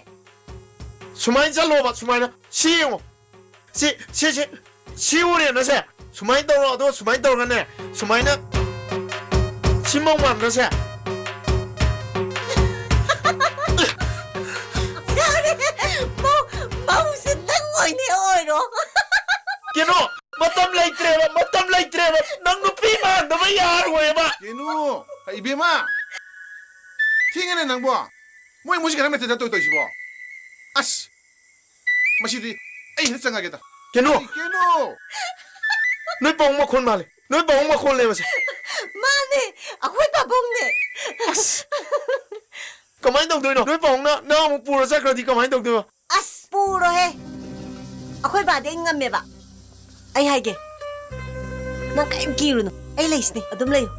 ꯁꯨꯃꯥꯏꯅ ꯆꯠꯂꯣꯕ, ꯁꯨꯃꯥꯏꯅ꯫ ꯁꯤ ꯌꯦꯡꯉꯣ꯫ ꯁꯤ, ꯁꯤ, ꯁꯤ, ꯁꯤ ꯎꯔꯦꯅ ꯁꯦ꯫ ꯁꯨꯃꯥꯏꯅ ꯇꯧꯔꯣ, ꯑꯗꯨꯒ ꯁꯨꯃꯥꯏꯅ ꯇꯧꯔꯒꯅꯦ꯫ ꯁꯨꯃꯥꯏꯅ꯫ ꯁꯤ ꯃꯧ ꯃꯥꯟꯗ꯭ꯔ ꯁꯦ? ꯀꯩꯅꯣ? ꯃꯇꯝ ꯂꯩꯇ꯭ꯔꯦꯕ, ꯃꯇꯝ ꯂꯩꯇ꯭ꯔꯦꯕ꯫ ꯅꯪ ꯅꯨꯄꯤ ꯃꯥꯟꯗꯕ ꯌꯥꯔꯣꯏꯕ꯫ ꯀꯩꯅꯣ? ꯏꯕꯦꯝꯃ! ꯊꯦꯡꯉꯦꯅꯦ ꯅꯪꯕꯣ꯫ ꯃꯣꯏ ꯃꯣꯏꯁꯤ ꯀꯩꯅꯣ ꯃꯦꯊꯦꯗ ꯇꯧ ꯇꯧꯏꯁꯤꯕꯣ? ꯑꯁ! ꯃꯁꯤꯗꯤ ꯑꯩ ꯍꯦꯛꯇ ꯆꯪꯉꯒꯦꯗ꯫ ꯀꯩꯅꯣ? ꯀꯩꯅꯣ? ꯅꯣꯏ ꯄꯥꯕꯨꯡ ꯃꯈꯣꯟ ꯃꯥꯜꯂꯦ꯫ ꯅꯣꯏ ꯄꯥꯕꯨꯡ ꯃꯈꯣꯟꯅꯦꯕꯁꯦ꯫ ꯃꯥꯅꯦ, ꯑꯩꯈꯣꯏ ꯄꯥꯕꯨꯡꯅꯦ꯫ ꯑꯁ! ꯀꯃꯥꯏꯅ ꯇꯧꯗꯣꯏꯅꯣ? ꯅꯣꯏ ꯄꯥꯕꯨꯡꯅ ꯅꯪ ꯑꯃꯨꯛ ꯄꯨꯔ ꯆꯠꯈ꯭ꯔꯗꯤ ꯀꯃꯥꯏꯅ ꯇꯧꯗꯣꯏꯕ? ꯑꯁ, ꯄꯨꯔꯣꯍꯦ꯫ ꯑꯩꯈꯣꯏ ꯕꯥꯗꯤ ꯑꯩ ꯉꯝꯃꯦꯕ꯫ ꯑꯩ ꯍꯥꯏꯒꯦ, ꯅꯪ ꯀꯔꯤꯝ ꯀꯤꯔꯨꯅꯨ, ꯑꯩ ꯂꯩꯁꯤꯅꯤ, ꯑꯗꯨꯝ ꯂꯩꯌꯨ꯫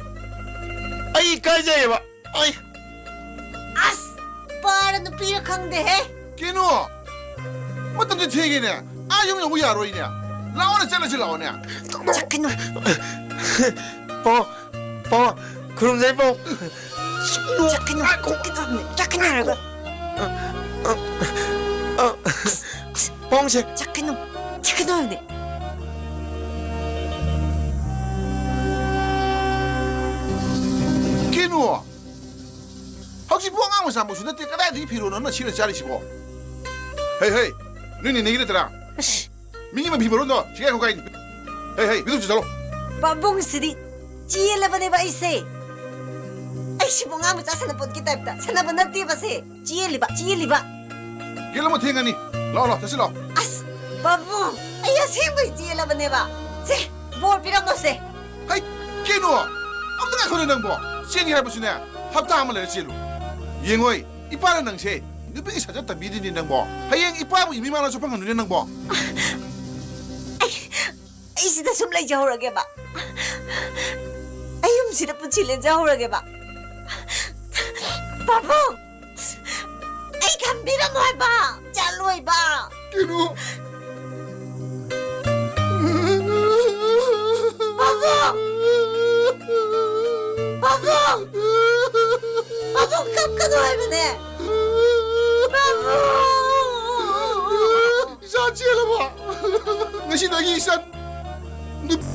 ꯑꯩ ꯏꯀꯥꯏꯖꯩꯌꯦꯕ꯫ ꯑꯩ ꯑꯁ! ꯅꯨꯄꯥꯔ ꯅꯨꯄꯤꯔ ꯈꯪꯗꯦꯍꯦ꯫ ꯀꯩꯅꯣ? ꯃꯇꯝꯁꯦ ꯊꯦꯡꯉꯦꯅꯦ꯫ ꯑꯥ ꯌꯨꯝ ꯌꯧꯕ ꯌꯥꯔꯣꯏꯅꯦ꯫ ꯂꯥꯛꯑꯣꯅꯦ, ꯆꯠꯂꯁꯤ ꯂꯥꯛꯑꯣꯅꯦ꯫ ꯆꯠꯀꯅꯨ꯫ ꯄꯥꯕꯨꯡ, ꯄꯥꯕꯨꯡ, ꯈꯨꯔꯨꯝꯖꯔꯤ ꯄꯥꯕꯨꯡ꯫ ꯆꯠꯀꯅꯨ, ꯆꯠꯀꯅꯨ ꯍꯥꯏꯔꯒ꯫ ꯄꯥꯕꯨꯡꯁꯦ꯫ ꯆꯠꯀꯅꯨ, ꯆꯠꯀꯅꯨ ꯍꯥꯏꯕꯅꯦ꯫ ꯀꯩꯅꯣ? ꯍꯧꯖꯤꯛꯄꯨ ꯑꯉꯥꯡ ꯃꯆꯥꯃꯛꯁꯨ ꯅꯠꯇꯦ, ꯀꯗꯥꯏꯗꯒꯤ ꯐꯤꯔꯣꯜꯅꯣ ꯅꯪꯅ ꯁꯦꯠꯂ ꯆꯥꯔꯤꯁꯤꯕꯣ? ꯍꯩ, ꯍꯩ, ꯅꯣꯏ ꯅꯦꯅꯦꯒꯤ ꯅꯠꯇ꯭ꯔꯥ? ꯑꯁ꯫ ꯃꯤꯒꯤ ꯑꯃ ꯐꯤ ꯃꯔꯣꯟꯗꯣ ꯁꯤꯒꯥꯏ ꯈꯣꯠꯀꯥꯏꯅꯤ꯫ ꯍꯩ, ꯍꯩ, ꯃꯤꯊꯨꯞꯁꯤ ꯆꯠꯂꯣ꯫ ꯄꯥꯕꯨꯡꯁꯤꯗꯤ ꯆꯦꯜꯂꯕꯅꯦꯕ ꯑꯩꯁꯦ꯫ ꯑꯩꯁꯤꯕꯨ ꯑꯉꯥꯡ ꯃꯆꯥ ꯁꯥꯟꯅꯄꯣꯠꯀꯤ ꯇꯥꯏꯞꯇ ꯁꯥꯟꯅꯕ ꯅꯠꯇꯦꯕꯁꯦ꯫ ꯆꯦꯜꯂꯤꯕ, ꯆꯦꯜꯂꯤꯕ꯫ ꯒꯦꯠ ꯑꯃ ꯊꯦꯡꯉꯅꯤ꯫ ꯂꯥꯛꯑꯣ, ꯂꯥꯛꯑꯣ, ꯆꯠꯁꯤ ꯂꯥꯛꯑꯣ꯫ ꯑꯁ, ꯄꯥꯕꯨꯡ, ꯑꯩ ꯑꯁꯦꯡꯕꯩ ꯆꯦꯜꯂꯕꯅꯦꯕ꯫ ꯁꯦ, ꯕꯣꯔ ꯄꯤꯔꯝꯃꯣꯁꯦ꯫ ꯍꯩ, ꯀꯩꯅꯣ? ꯑꯝꯇ ꯉꯥꯏꯈꯣꯅꯦ ꯅꯪꯕꯣ꯫ ꯆꯦꯟꯒꯦ ꯍꯥꯏꯕꯁꯨꯅꯦ, ꯍꯞꯇꯥ ꯑꯃ ꯂꯩꯔ ꯆꯦꯜꯂꯨ꯫ ꯌꯦꯡꯉꯣꯏ, ꯏꯄꯥꯅ ꯅꯪꯁꯦ ꯅꯨꯄꯤꯒꯤ ꯁꯥꯖꯠ ꯇꯝꯕꯤꯗꯣꯏꯅꯤ ꯅꯪꯕꯣ꯫ ꯍꯌꯦꯡ ꯏꯄꯥꯕꯨ ꯏꯃꯤꯃꯥꯡꯅꯁꯨ ꯐꯪꯍꯟꯗꯣꯏꯅꯦ ꯅꯪꯕꯣ꯫ ꯑꯩ, ꯑꯩ ꯁꯤꯗ ꯁꯨꯝ ꯂꯩꯖꯍꯧꯔꯒꯦꯕ꯫ ꯑꯩ ꯌꯨꯝꯁꯤꯗ ꯄꯨꯟꯁꯤ ꯂꯦꯟꯖꯍꯧꯔꯒꯦꯕ꯫ ꯄꯥꯕꯨꯡ! ꯑꯩ ꯊꯝꯕꯤꯔꯝꯃꯣ ꯍꯥꯏꯕ! ꯆꯠꯂꯣꯏꯕ! ꯀꯩꯅꯣ? ꯄꯥꯕꯨꯡ! ꯄꯥꯕꯨꯡ! ꯄꯥꯕꯨꯡ, ꯀꯞꯀꯅꯨ ꯍꯥꯏꯕꯅꯦ! ꯄꯥꯕꯨꯡ! ꯏꯆꯥ ꯆꯦꯜꯂꯕꯣ? ꯉꯁꯤꯗꯒꯤ ꯏꯆꯥ ꯅꯨꯞ-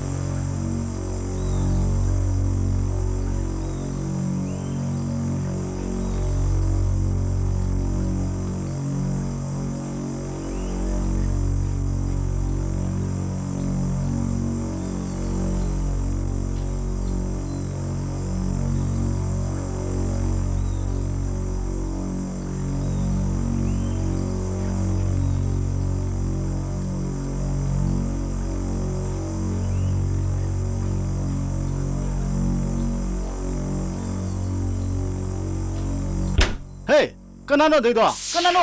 ꯑꯦ, ꯀꯅꯥꯅꯣ ꯑꯗꯩꯗꯣ? ꯀꯅꯥꯅꯣ?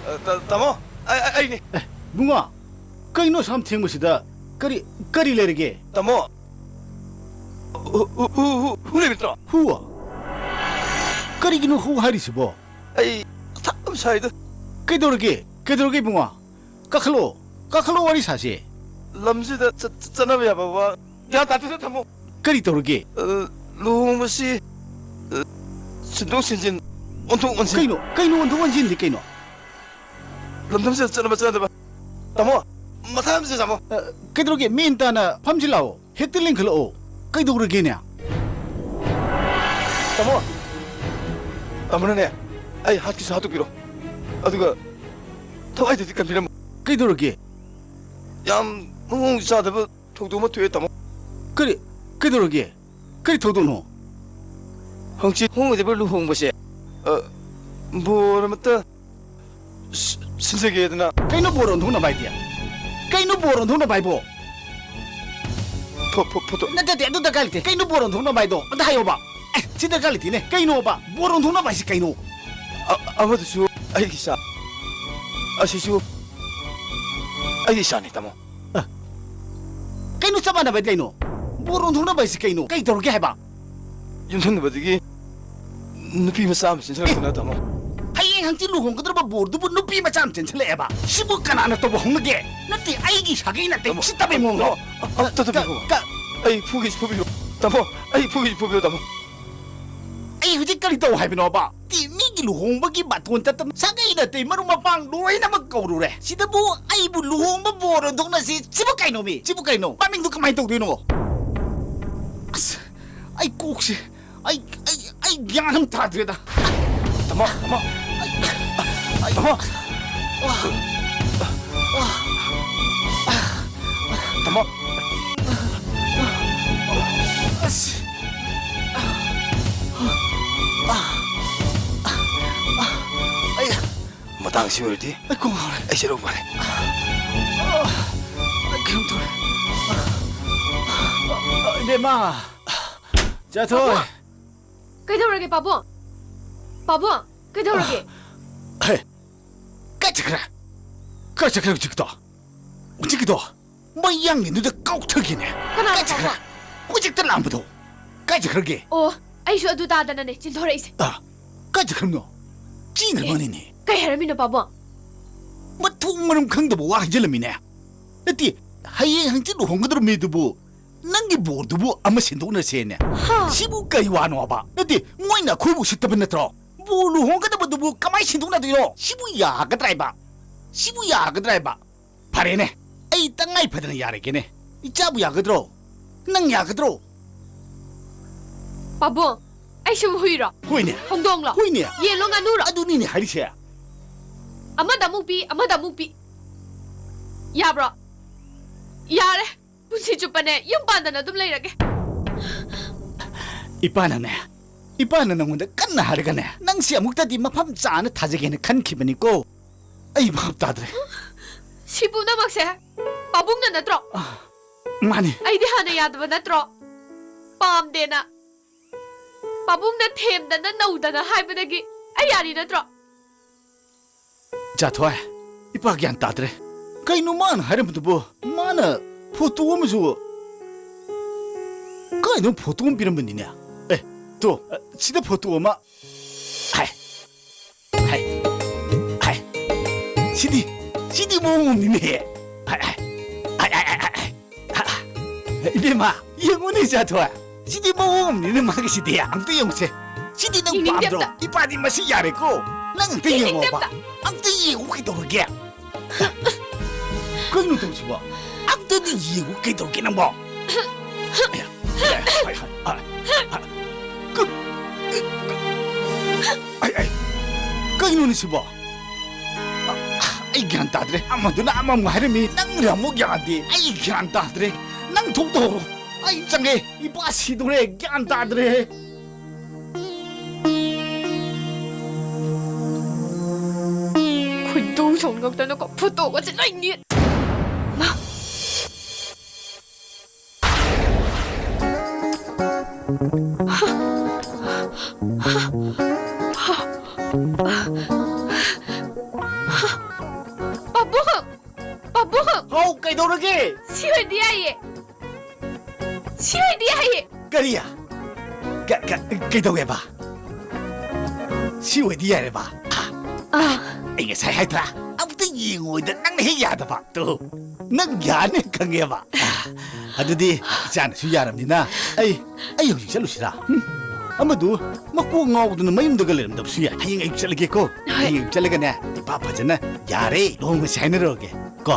ꯑ, ꯇ-, ꯇꯥꯃꯣ, ꯑꯩ, ꯑꯩ, ꯑꯩꯅꯤ꯫ ꯑꯦ, ꯏꯕꯨꯡꯉꯣ, ꯀꯩꯅꯣ ꯑꯁꯨꯛ ꯌꯥꯝ ꯊꯦꯡꯕꯁꯤꯗ? ꯀꯔꯤ, ꯀꯔꯤ ꯂꯩꯔꯒꯦ? ꯇꯥꯃꯣ, ꯍꯨ, ꯍꯨ, ꯍꯨ, ꯍꯨ, ꯍꯨ ꯂꯩꯕ ꯅꯠꯇ꯭ꯔꯣ? ꯍꯨ? ꯀꯔꯤꯒꯤꯅꯣ ꯍꯨ ꯍꯥꯏꯔꯤꯁꯤꯕꯣ? ꯑꯩ ꯃꯊꯥ ꯌꯥꯝ ꯁꯥꯏꯗ꯫ ꯀꯩꯗꯧꯔꯒꯦ? ꯀꯩꯗꯧꯔꯒꯦ ꯏꯕꯨꯡꯉꯣ? ꯀꯥꯈꯠꯂꯛꯑꯣ, ꯀꯥꯈꯠꯂꯛꯑꯣ, ꯋꯥꯔꯤ ꯁꯥꯁꯦ꯫ ꯂꯝꯁꯤꯗ ꯆꯠ-, ꯆꯠ-, ꯆꯠꯅꯕ ꯌꯥꯕ ꯋꯥ ꯒ꯭ꯌꯥꯟ ꯇꯥꯗꯦꯗ, ꯇꯥꯃꯣ꯫ ꯀꯔꯤ ꯇꯧꯔꯒꯦ? ꯑ, ꯂꯨꯍꯣꯡꯕꯁꯤ, ꯑ, ꯁꯤꯟꯗꯣꯛ ꯁꯤꯟꯖꯤꯟ, ꯑꯣꯟꯊꯣꯛ ꯑꯣꯟꯁꯤꯟ꯫ ꯀꯩꯅꯣ? ꯀꯩꯅꯣ ꯑꯣꯟꯊꯣꯛ ꯑꯣꯟꯁꯤꯟꯗꯤ ꯀꯩꯅꯣ? ꯂꯝꯗꯝꯁꯤꯗ ꯆꯠꯅꯕ ꯆꯠꯅꯗꯕ꯫ ꯇꯥꯃꯣ, ꯃꯊꯥ ꯌꯥꯝ ꯁꯥꯏ, ꯇꯥꯃꯣ꯫ ꯑ, ꯀꯩꯗꯧꯔꯒꯦ? ꯃꯦꯟ ꯇꯥꯅ ꯐꯝꯁꯤ ꯂꯥꯛꯑꯣ꯫ ꯍꯦꯛꯇ ꯂꯦꯡꯈꯠꯂꯛꯑꯣ꯫ ꯀꯩꯗꯧꯔꯒꯦꯅꯦ? ꯇꯥꯃꯣ, ꯇꯥꯃꯣꯅꯅꯦ, ꯑꯩ ꯍꯥꯠꯀꯦꯁꯨ ꯍꯥꯠꯇꯣꯛꯄꯤꯔꯣ꯫ ꯑꯗꯨꯒ ꯊꯋꯥꯏꯗꯨꯗꯤ ꯀꯟꯕꯤꯔꯝꯃꯣ꯫ ꯀꯩꯗꯧꯔꯒꯦ? ꯌꯥꯝ ꯃꯑꯣꯡ ꯆꯥꯗꯕ ꯊꯧꯗꯣꯛ ꯑꯃ ꯊꯣꯛꯑꯦ, ꯇꯥꯃꯣ꯫ ꯀꯔꯤ? ꯀꯩꯗꯧꯔꯒꯦ? ꯀꯔꯤ ꯊꯧꯗꯣꯛꯅꯣ? ꯍꯪꯆꯤꯠ ꯍꯣꯡꯒꯗꯕ ꯂꯨꯍꯣꯡꯕꯁꯦ, ꯑ, ꯕꯣꯔ ꯑꯃꯇ ꯁꯤ-, ꯁꯤꯟꯖꯒꯦꯗꯅ꯫ ꯀꯩꯅꯣ ꯕꯣꯔ ꯑꯣꯟꯊꯣꯛꯅꯕ ꯍꯥꯏꯗꯤ? ꯀꯩꯅꯣ ꯕꯣꯔ ꯑꯣꯟꯊꯣꯛꯅꯕ ꯍꯥꯏꯕꯣ? ꯐꯣ-, ꯐꯣ-, ꯐꯣꯇꯣ꯫ ꯅꯠꯇꯦ, ꯅꯠꯇꯦ, ꯑꯗꯨ ꯗꯔꯀꯥꯔ ꯂꯩꯇꯦ꯫ ꯀꯩꯅꯣ ꯕꯣꯔ ꯑꯣꯟꯊꯣꯛꯅꯕ ꯍꯥꯏꯗꯣ? ꯑꯝꯇ ꯍꯥꯏꯌꯣꯕ꯫ ꯑꯦ, ꯁꯤ ꯗꯔꯀꯥꯔ ꯂꯩꯇꯦꯅꯦ꯫ ꯀꯩꯅꯣꯕ? ꯕꯣꯔ ꯑꯣꯟꯊꯣꯛꯅꯕ ꯍꯥꯏꯁꯤ ꯀꯩꯅꯣ? ꯑ-, ꯑꯃꯗꯨꯁꯨ ꯑꯩꯒꯤ ꯏꯆꯥ, ꯑꯁꯤꯁꯨ ꯑꯩꯒꯤ ꯏꯆꯥꯅꯤ, ꯇꯥꯃꯣ꯫ ꯑ, ꯀꯩꯅꯣ ꯆꯞ ꯃꯥꯟꯅꯕ ꯍꯥꯏꯗꯤ ꯀꯩꯅꯣ? ꯕꯣꯔ ꯑꯣꯟꯊꯣꯛꯅꯕ ꯍꯥꯏꯁꯤ ꯀꯩꯅꯣ? ꯀꯩ ꯇꯧꯔꯒꯦ ꯍꯥꯏꯕ? ꯌꯨꯝꯊꯪꯅꯕꯗꯒꯤ ꯅꯨꯄꯤ ꯃꯆꯥ ꯑꯃ ꯆꯦꯟꯁꯤꯜꯂꯛꯇꯅ, ꯇꯥꯃꯣ꯫ ꯍꯌꯦꯡ ꯍꯪꯆꯤꯠ ꯂꯨꯍꯣꯡꯒꯗꯧꯔꯕ ꯕꯣꯔꯗꯨꯕꯨ ꯅꯨꯄꯤ ꯃꯆꯥ ꯑꯃ ꯆꯦꯟꯁꯤꯜꯂꯛꯑꯦꯕ? ꯁꯤꯕꯨ ꯀꯅꯥꯅ ꯇꯧꯕ ꯍꯧꯅꯒꯦ? ꯅꯠꯇꯦ, ꯑꯩꯒꯤ ꯁꯥꯒꯩ ꯅꯠꯇꯦ꯫ ꯇꯥꯃꯣ, ꯁꯤ ꯇꯕꯦꯡ ꯃꯑꯣꯡꯗꯣ꯫ ꯇꯥꯃꯣ, ꯑꯝꯇ ꯇꯥꯕꯤꯈꯣ꯫ ꯀ-, ꯀ-, ꯑꯩ ꯐꯨꯒꯦꯁꯨ ꯐꯨꯕꯤꯔꯣ꯫ ꯇꯥꯃꯣ, ꯑꯩ ꯐꯨꯒꯦꯁꯨ ꯐꯨꯕꯤꯔꯣ, ꯇꯥꯃꯣ꯫ ꯑꯩ ꯍꯧꯖꯤꯛ ꯀꯔꯤ ꯇꯧ ꯍꯥꯏꯕꯅꯣꯕ? ꯇꯤ, ꯃꯤꯒꯤ ꯂꯨꯍꯣꯡꯕꯒꯤ ꯕꯥꯇꯣꯟ ꯆꯠꯇꯅ ꯁꯥꯒꯩ ꯅꯥꯇꯩ ꯃꯔꯨꯞ ꯃꯄꯥꯡ ꯂꯣꯏꯅꯃꯛ ꯀꯧꯔꯨꯔꯦ꯫ ꯁꯤꯗꯕꯨ ꯑꯩꯕꯨ ꯂꯨꯍꯣꯡꯕ ꯕꯣꯔ ꯑꯣꯟꯊꯣꯛꯅꯁꯤ꯫ ꯁꯤꯕꯨ ꯀꯩꯅꯣꯃꯤ? ꯁꯤꯕꯨ ꯀꯩꯅꯣ? ꯃꯃꯤꯡꯗꯨ ꯀꯃꯥꯏꯅ ꯇꯧꯗꯣꯏꯅꯣ? ꯑꯁ, ꯑꯩ ꯀꯣꯛꯁꯦ, ꯑꯩ, ꯑꯩ, ꯑꯩ ꯒ꯭ꯌꯥꯟ ꯑꯃ ꯇꯥꯗ꯭ꯔꯦꯗ꯫ ꯇꯥꯃꯣ, ꯇꯥꯃꯣ꯫ ꯑꯩ, ꯑꯩ, ꯇꯥꯃꯣ꯫ ꯇꯥꯃꯣ꯫ ꯑꯁ꯫ ꯑꯩ ꯃꯇꯥꯡꯁꯤ ꯑꯣꯏꯔꯗꯤ ꯑꯩ ꯀꯣꯛ ꯉꯥꯎꯔꯦ꯫ ꯑꯩ ꯆꯠꯂꯧ ꯐꯔꯦ꯫ ꯑꯩ ꯀꯩꯅꯣꯝ ꯇꯧꯔꯦ꯫ ꯏꯕꯦꯝꯃ! ꯆꯥꯊꯣꯏ! ꯄꯥꯕꯨꯡ! ꯀꯩꯗꯧꯔꯒꯦ, ꯄꯥꯕꯨꯡ? ꯄꯥꯕꯨꯡ, ꯀꯩꯗꯧꯔꯒꯦ? ꯍꯦ, ꯀꯥꯏ ꯆꯠꯈ꯭ꯔꯦ? ꯀꯥꯏ ꯆꯠꯈ꯭ꯔꯦ ꯍꯧꯖꯤꯛꯀꯤꯗꯣ? ꯍꯧꯖꯤꯛꯀꯤꯗꯣ ꯃꯌꯥꯡꯒꯤꯗꯨꯗ ꯀꯥꯎꯊꯒꯤꯅꯦ꯫ ꯀꯅꯥꯅꯣ ꯀꯥꯏ ꯆꯠꯈ꯭ꯔꯦ? ꯄꯥꯕꯨꯡ? ꯍꯧꯖꯤꯛꯇ ꯂꯥꯛꯑꯝꯕꯗꯣ ꯀꯥꯏ ꯆꯠꯈ꯭ꯔꯒꯦ? ꯑꯣ, ꯑꯩꯁꯨ ꯑꯗꯨ ꯇꯥꯗꯅꯅꯦ ꯆꯦꯟꯊꯣꯔꯛꯏꯁꯦ꯫ ꯑ, ꯀꯥꯏ ꯆꯠꯈ꯭ꯔꯕꯅꯣ? ꯆꯦꯟꯈ꯭ꯔ ꯑꯦ, ꯃꯥꯅꯤꯅꯦ꯫ ꯀꯩ ꯍꯥꯏꯔꯝꯃꯤꯅꯣ ꯄꯥꯕꯨꯡ? ꯃꯊꯣꯡ ꯃꯔꯝ ꯈꯪꯗꯕ ꯋꯥ ꯍꯥꯏꯖꯤꯜꯂꯝꯃꯤꯅꯦ꯫ ꯅꯠꯇꯦ, ꯍꯌꯦꯡ ꯍꯪꯆꯤꯠ ꯂꯨꯍꯣꯡꯒꯗꯧꯔꯤꯕ ꯃꯤꯗꯨꯕꯨ ꯅꯪꯒꯤ ꯕꯣꯔꯗꯨꯕꯨ ꯑꯃ ꯁꯤꯟꯗꯣꯛꯅꯁꯦꯅꯦ꯫ ꯍꯥ? ꯁꯤꯕꯨ ꯀꯔꯤ ꯋꯥꯅꯣꯕ? ꯅꯠꯇꯦ, ꯃꯣꯏꯅ ꯑꯩꯈꯣꯏꯕꯨ ꯎꯁꯤꯠꯇꯕ ꯅꯠꯇ꯭ꯔꯣ? ꯕꯣꯔ ꯂꯨꯍꯣꯡꯒꯗꯕꯗꯨꯕꯨ ꯀꯃꯥꯏ ꯁꯤꯟꯗꯣꯛꯅꯗꯣꯏꯅꯣ? ꯁꯤꯕꯨ ꯌꯥꯒꯗ꯭ꯔꯥ ꯍꯥꯏꯕ? ꯁꯤꯕꯨ ꯌꯥꯒꯗ꯭ꯔꯥ ꯍꯥꯏꯕ? ꯐꯔꯦꯅꯦ, ꯑꯩ ꯇꯉꯥꯏ ꯐꯗꯅ ꯌꯥꯔꯒꯦꯅꯦ꯫ ꯏꯆꯥꯕꯨ ꯌꯥꯒꯗ꯭ꯔꯣ? ꯅꯪ ꯌꯥꯒꯗ꯭ꯔꯣ? ꯄꯥꯕꯨꯡ, ꯑꯩꯁꯨ ꯍꯨꯏꯔꯣ? ꯍꯣꯏꯅꯦ꯫ ꯍꯧꯗꯣꯡꯂꯣ? ꯍꯣꯏꯅꯦ꯫ ꯌꯦꯟꯂꯣ, ꯉꯥꯅꯨꯔꯣ? ꯑꯗꯨꯅꯤꯅꯦ ꯍꯥꯏꯔꯤꯁꯦ꯫ ꯑꯃꯗ ꯑꯃꯨꯛ ꯄꯤ, ꯑꯃꯗ ꯑꯃꯨꯛ ꯄꯤ꯫ ꯌꯥꯕ꯭ꯔꯣ? ꯌꯥꯔꯦ꯫ ꯄꯨꯟꯁꯤ ꯆꯨꯞꯄꯅꯦ ꯌꯨꯝ ꯄꯥꯟꯗꯅ ꯑꯗꯨꯝ ꯂꯩꯔꯒꯦ꯫ ꯏꯄꯥꯅꯅꯦ, ꯏꯄꯥꯅ ꯅꯪꯉꯣꯟꯗ ꯀꯟꯅ ꯍꯥꯏꯔꯒꯅꯦ, ꯅꯪꯁꯦ ꯑꯃꯨꯛꯇꯗꯤ ꯃꯐꯝ ꯆꯥꯅ ꯊꯥꯖꯒꯦꯅ ꯈꯟꯈꯤꯕꯅꯤꯀꯣ꯫ ꯑꯩ ꯚꯥꯞ ꯇꯥꯗ꯭ꯔꯦ꯫ ꯁꯤ ꯄꯨꯝꯅꯃꯛꯁꯦ ꯄꯥꯕꯨꯡꯅ ꯅꯠꯇ꯭ꯔꯣ? ꯃꯥꯅꯤ꯫ ꯑꯩꯗꯤ ꯍꯥꯟꯅ ꯌꯥꯗꯕ ꯅꯠꯇ꯭ꯔꯣ? ꯄꯥꯝꯗꯦꯅ ꯄꯥꯕꯨꯡꯅ ꯊꯦꯝꯗꯅ ꯅꯧꯗꯅ ꯍꯥꯏꯕꯗꯒꯤ ꯑꯩ ꯌꯥꯔꯤ ꯅꯠꯇ꯭ꯔꯣ? ꯏꯆꯥꯊꯣꯏ, ꯏꯄꯥ ꯒ꯭ꯌꯥꯟ ꯇꯥꯗ꯭ꯔꯦ꯫ ꯀꯩꯅꯣ ꯃꯥꯅ ꯍꯥꯏꯔꯝꯕꯗꯨꯕꯨ? ꯃꯥꯅ ꯐꯣꯇꯣ ꯑꯃꯁꯨ, ꯀꯥꯏꯗꯅꯣ ꯐꯣꯇꯣ ꯑꯃ ꯄꯤꯔꯝꯕꯅꯤꯅꯦ꯫ ꯑꯦ, ꯇꯣ, ꯁꯤꯗ ꯐꯣꯇꯣ ꯑꯃ꯫ ꯍꯥꯏ, ꯍꯥꯏ, ꯍꯥꯏ꯫ ꯁꯤꯗꯤ, ꯁꯤꯗꯤ ꯃꯑꯣꯡ ꯑꯃꯅꯤꯅꯦ꯫ ꯍꯥꯏ, ꯍꯥꯏ, ꯍꯥꯏ, ꯍꯥꯏ, ꯍꯥꯏ, ꯍꯥꯏ꯫ ꯏꯕꯦꯝꯃ, ꯌꯦꯡꯉꯨꯅꯦ, ꯏꯆꯥꯊꯣꯏ꯫ ꯁꯤꯗꯤ ꯃꯑꯣꯡ ꯑꯃꯅꯤꯅꯦ ꯃꯥꯒꯤꯁꯤꯗꯤ꯫ ꯑꯝꯇ ꯌꯦꯡꯉꯨꯁꯦ꯫ ꯁꯤꯗꯤ ꯅꯪ ꯌꯦꯡꯅꯤꯡꯗꯦ ꯄꯥꯝꯗ꯭ꯔꯣ? ꯑꯝꯇ꯫ ꯏꯄꯥꯗꯤ ꯃꯁꯤ ꯌꯥꯔꯦꯀꯣ꯫ ꯅꯪ ꯑꯝꯇ ꯌꯦꯡꯅꯤꯡꯗꯦ ꯌꯦꯡꯉꯣꯕ꯫ ꯑꯝꯇ꯫ ꯑꯝꯇ ꯌꯦꯡꯉꯨ ꯀꯩꯗꯧꯔꯒꯦ? ꯀꯩꯅꯣ ꯇꯧꯁꯤꯕꯣ? ꯑꯝꯇꯗꯤ ꯌꯦꯡꯉꯨ ꯀꯩꯗꯧꯔꯒꯦ ꯅꯪꯕꯣ? ꯑꯌꯥ, ꯑꯌꯥ, ꯑꯌꯥ, ꯑꯌꯥ, ꯑꯌꯥ, ꯑꯌꯥ꯫ ꯀ-, ꯑꯩ, ꯑꯩ, ꯀꯩꯅꯣꯅꯦ ꯁꯤꯕꯣ? ꯑꯩ ꯒ꯭ꯌꯥꯟ ꯇꯥꯗ꯭ꯔꯦ꯫ ꯑꯃꯗꯨꯅ ꯑꯃꯃꯨꯛ ꯍꯥꯏꯔꯝꯃꯤ, ꯅꯪꯅ ꯑꯃꯨꯛ ꯌꯥꯗꯦ꯫ ꯑꯩ ꯒ꯭ꯌꯥꯟ ꯇꯥꯗ꯭ꯔꯦ꯫ ꯅꯪ ꯊꯣꯛ ꯇꯧꯔꯣ꯫ ꯑꯩ ꯆꯪꯉꯦ꯫ ꯏꯄꯥ ꯁꯤꯗꯣꯔꯦ꯫ ꯒ꯭ꯌꯥꯟ ꯇꯥꯗ꯭ꯔꯦ꯫ ꯈꯣꯏꯗꯧ ꯁꯥꯎꯅꯤꯡꯉꯛꯇꯅꯀꯣ ꯐꯣꯇꯣꯒꯁꯦ ꯂꯣꯏ ꯅꯤꯛ-, ꯃꯥ! ꯄꯥꯕꯨꯡ! ꯄꯥꯕꯨꯡ! ꯍꯥꯎ, ꯀꯩꯗꯧꯔꯒꯦ? ꯁꯤ ꯑꯣꯏꯗꯤ ꯌꯥꯏꯌꯦ꯫ ꯁꯤ ꯑꯣꯏꯗꯤ ꯌꯥꯏꯌꯦ꯫ ꯀꯔꯤ? ꯀ-, ꯀ-, ꯀꯩꯗꯧꯋꯦꯕ? ꯁꯤ ꯑꯣꯏꯗꯤ ꯌꯥꯔꯦꯕ? ꯑꯥ꯫ ꯑꯩ ꯉꯁꯥꯏ ꯍꯥꯏꯗ꯭ꯔꯥ? ꯑꯝꯇ ꯌꯦꯡꯉꯣꯏꯗ ꯅꯪꯅ ꯍꯦꯛ ꯌꯥꯗꯕ꯫ ꯇꯨ, ꯅꯪ ꯌꯥꯅꯤ ꯈꯪꯉꯦꯕ꯫ ꯑꯗꯨꯗꯤ ꯏꯆꯥꯅꯁꯨ ꯌꯥꯔꯕꯅꯤꯅ ꯑꯩ, ꯑꯩ ꯍꯧꯖꯤꯛ ꯆꯠꯂꯨꯁꯤꯔꯥ? ꯍꯨꯝ? ꯑꯃꯗꯨ ꯃꯀꯣꯛ ꯉꯥꯎꯗꯅ ꯃꯌꯨꯝꯗꯒ ꯂꯩꯔꯝꯗꯕꯁꯨ ꯌꯥꯏ꯫ ꯍꯌꯦꯡ ꯑꯌꯨꯛ ꯆꯠꯂꯒꯦꯀꯣ꯫ ꯍꯣꯏ꯫ ꯍꯌꯦꯡ ꯑꯌꯨꯛ ꯆꯠꯂꯒꯅꯦ, ꯏꯄꯥ ꯐꯖꯅ ꯌꯥꯔꯦ, ꯂꯨꯍꯣꯡꯕꯁꯦ ꯍꯥꯏꯅꯔꯨꯔꯒꯦ꯫ ꯀꯣ?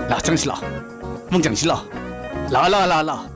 ꯂꯥꯛꯑꯣ, ꯆꯪꯁꯤ ꯂꯥꯛꯑꯣ꯫ ꯏꯃꯨꯡ ꯆꯪꯁꯤ ꯂꯥꯛꯑꯣ꯫ ꯂꯥꯛꯑꯣ, ꯂꯥꯛꯑꯣ, ꯂꯥꯛꯑꯣ, ꯂꯥꯛꯑꯣ꯫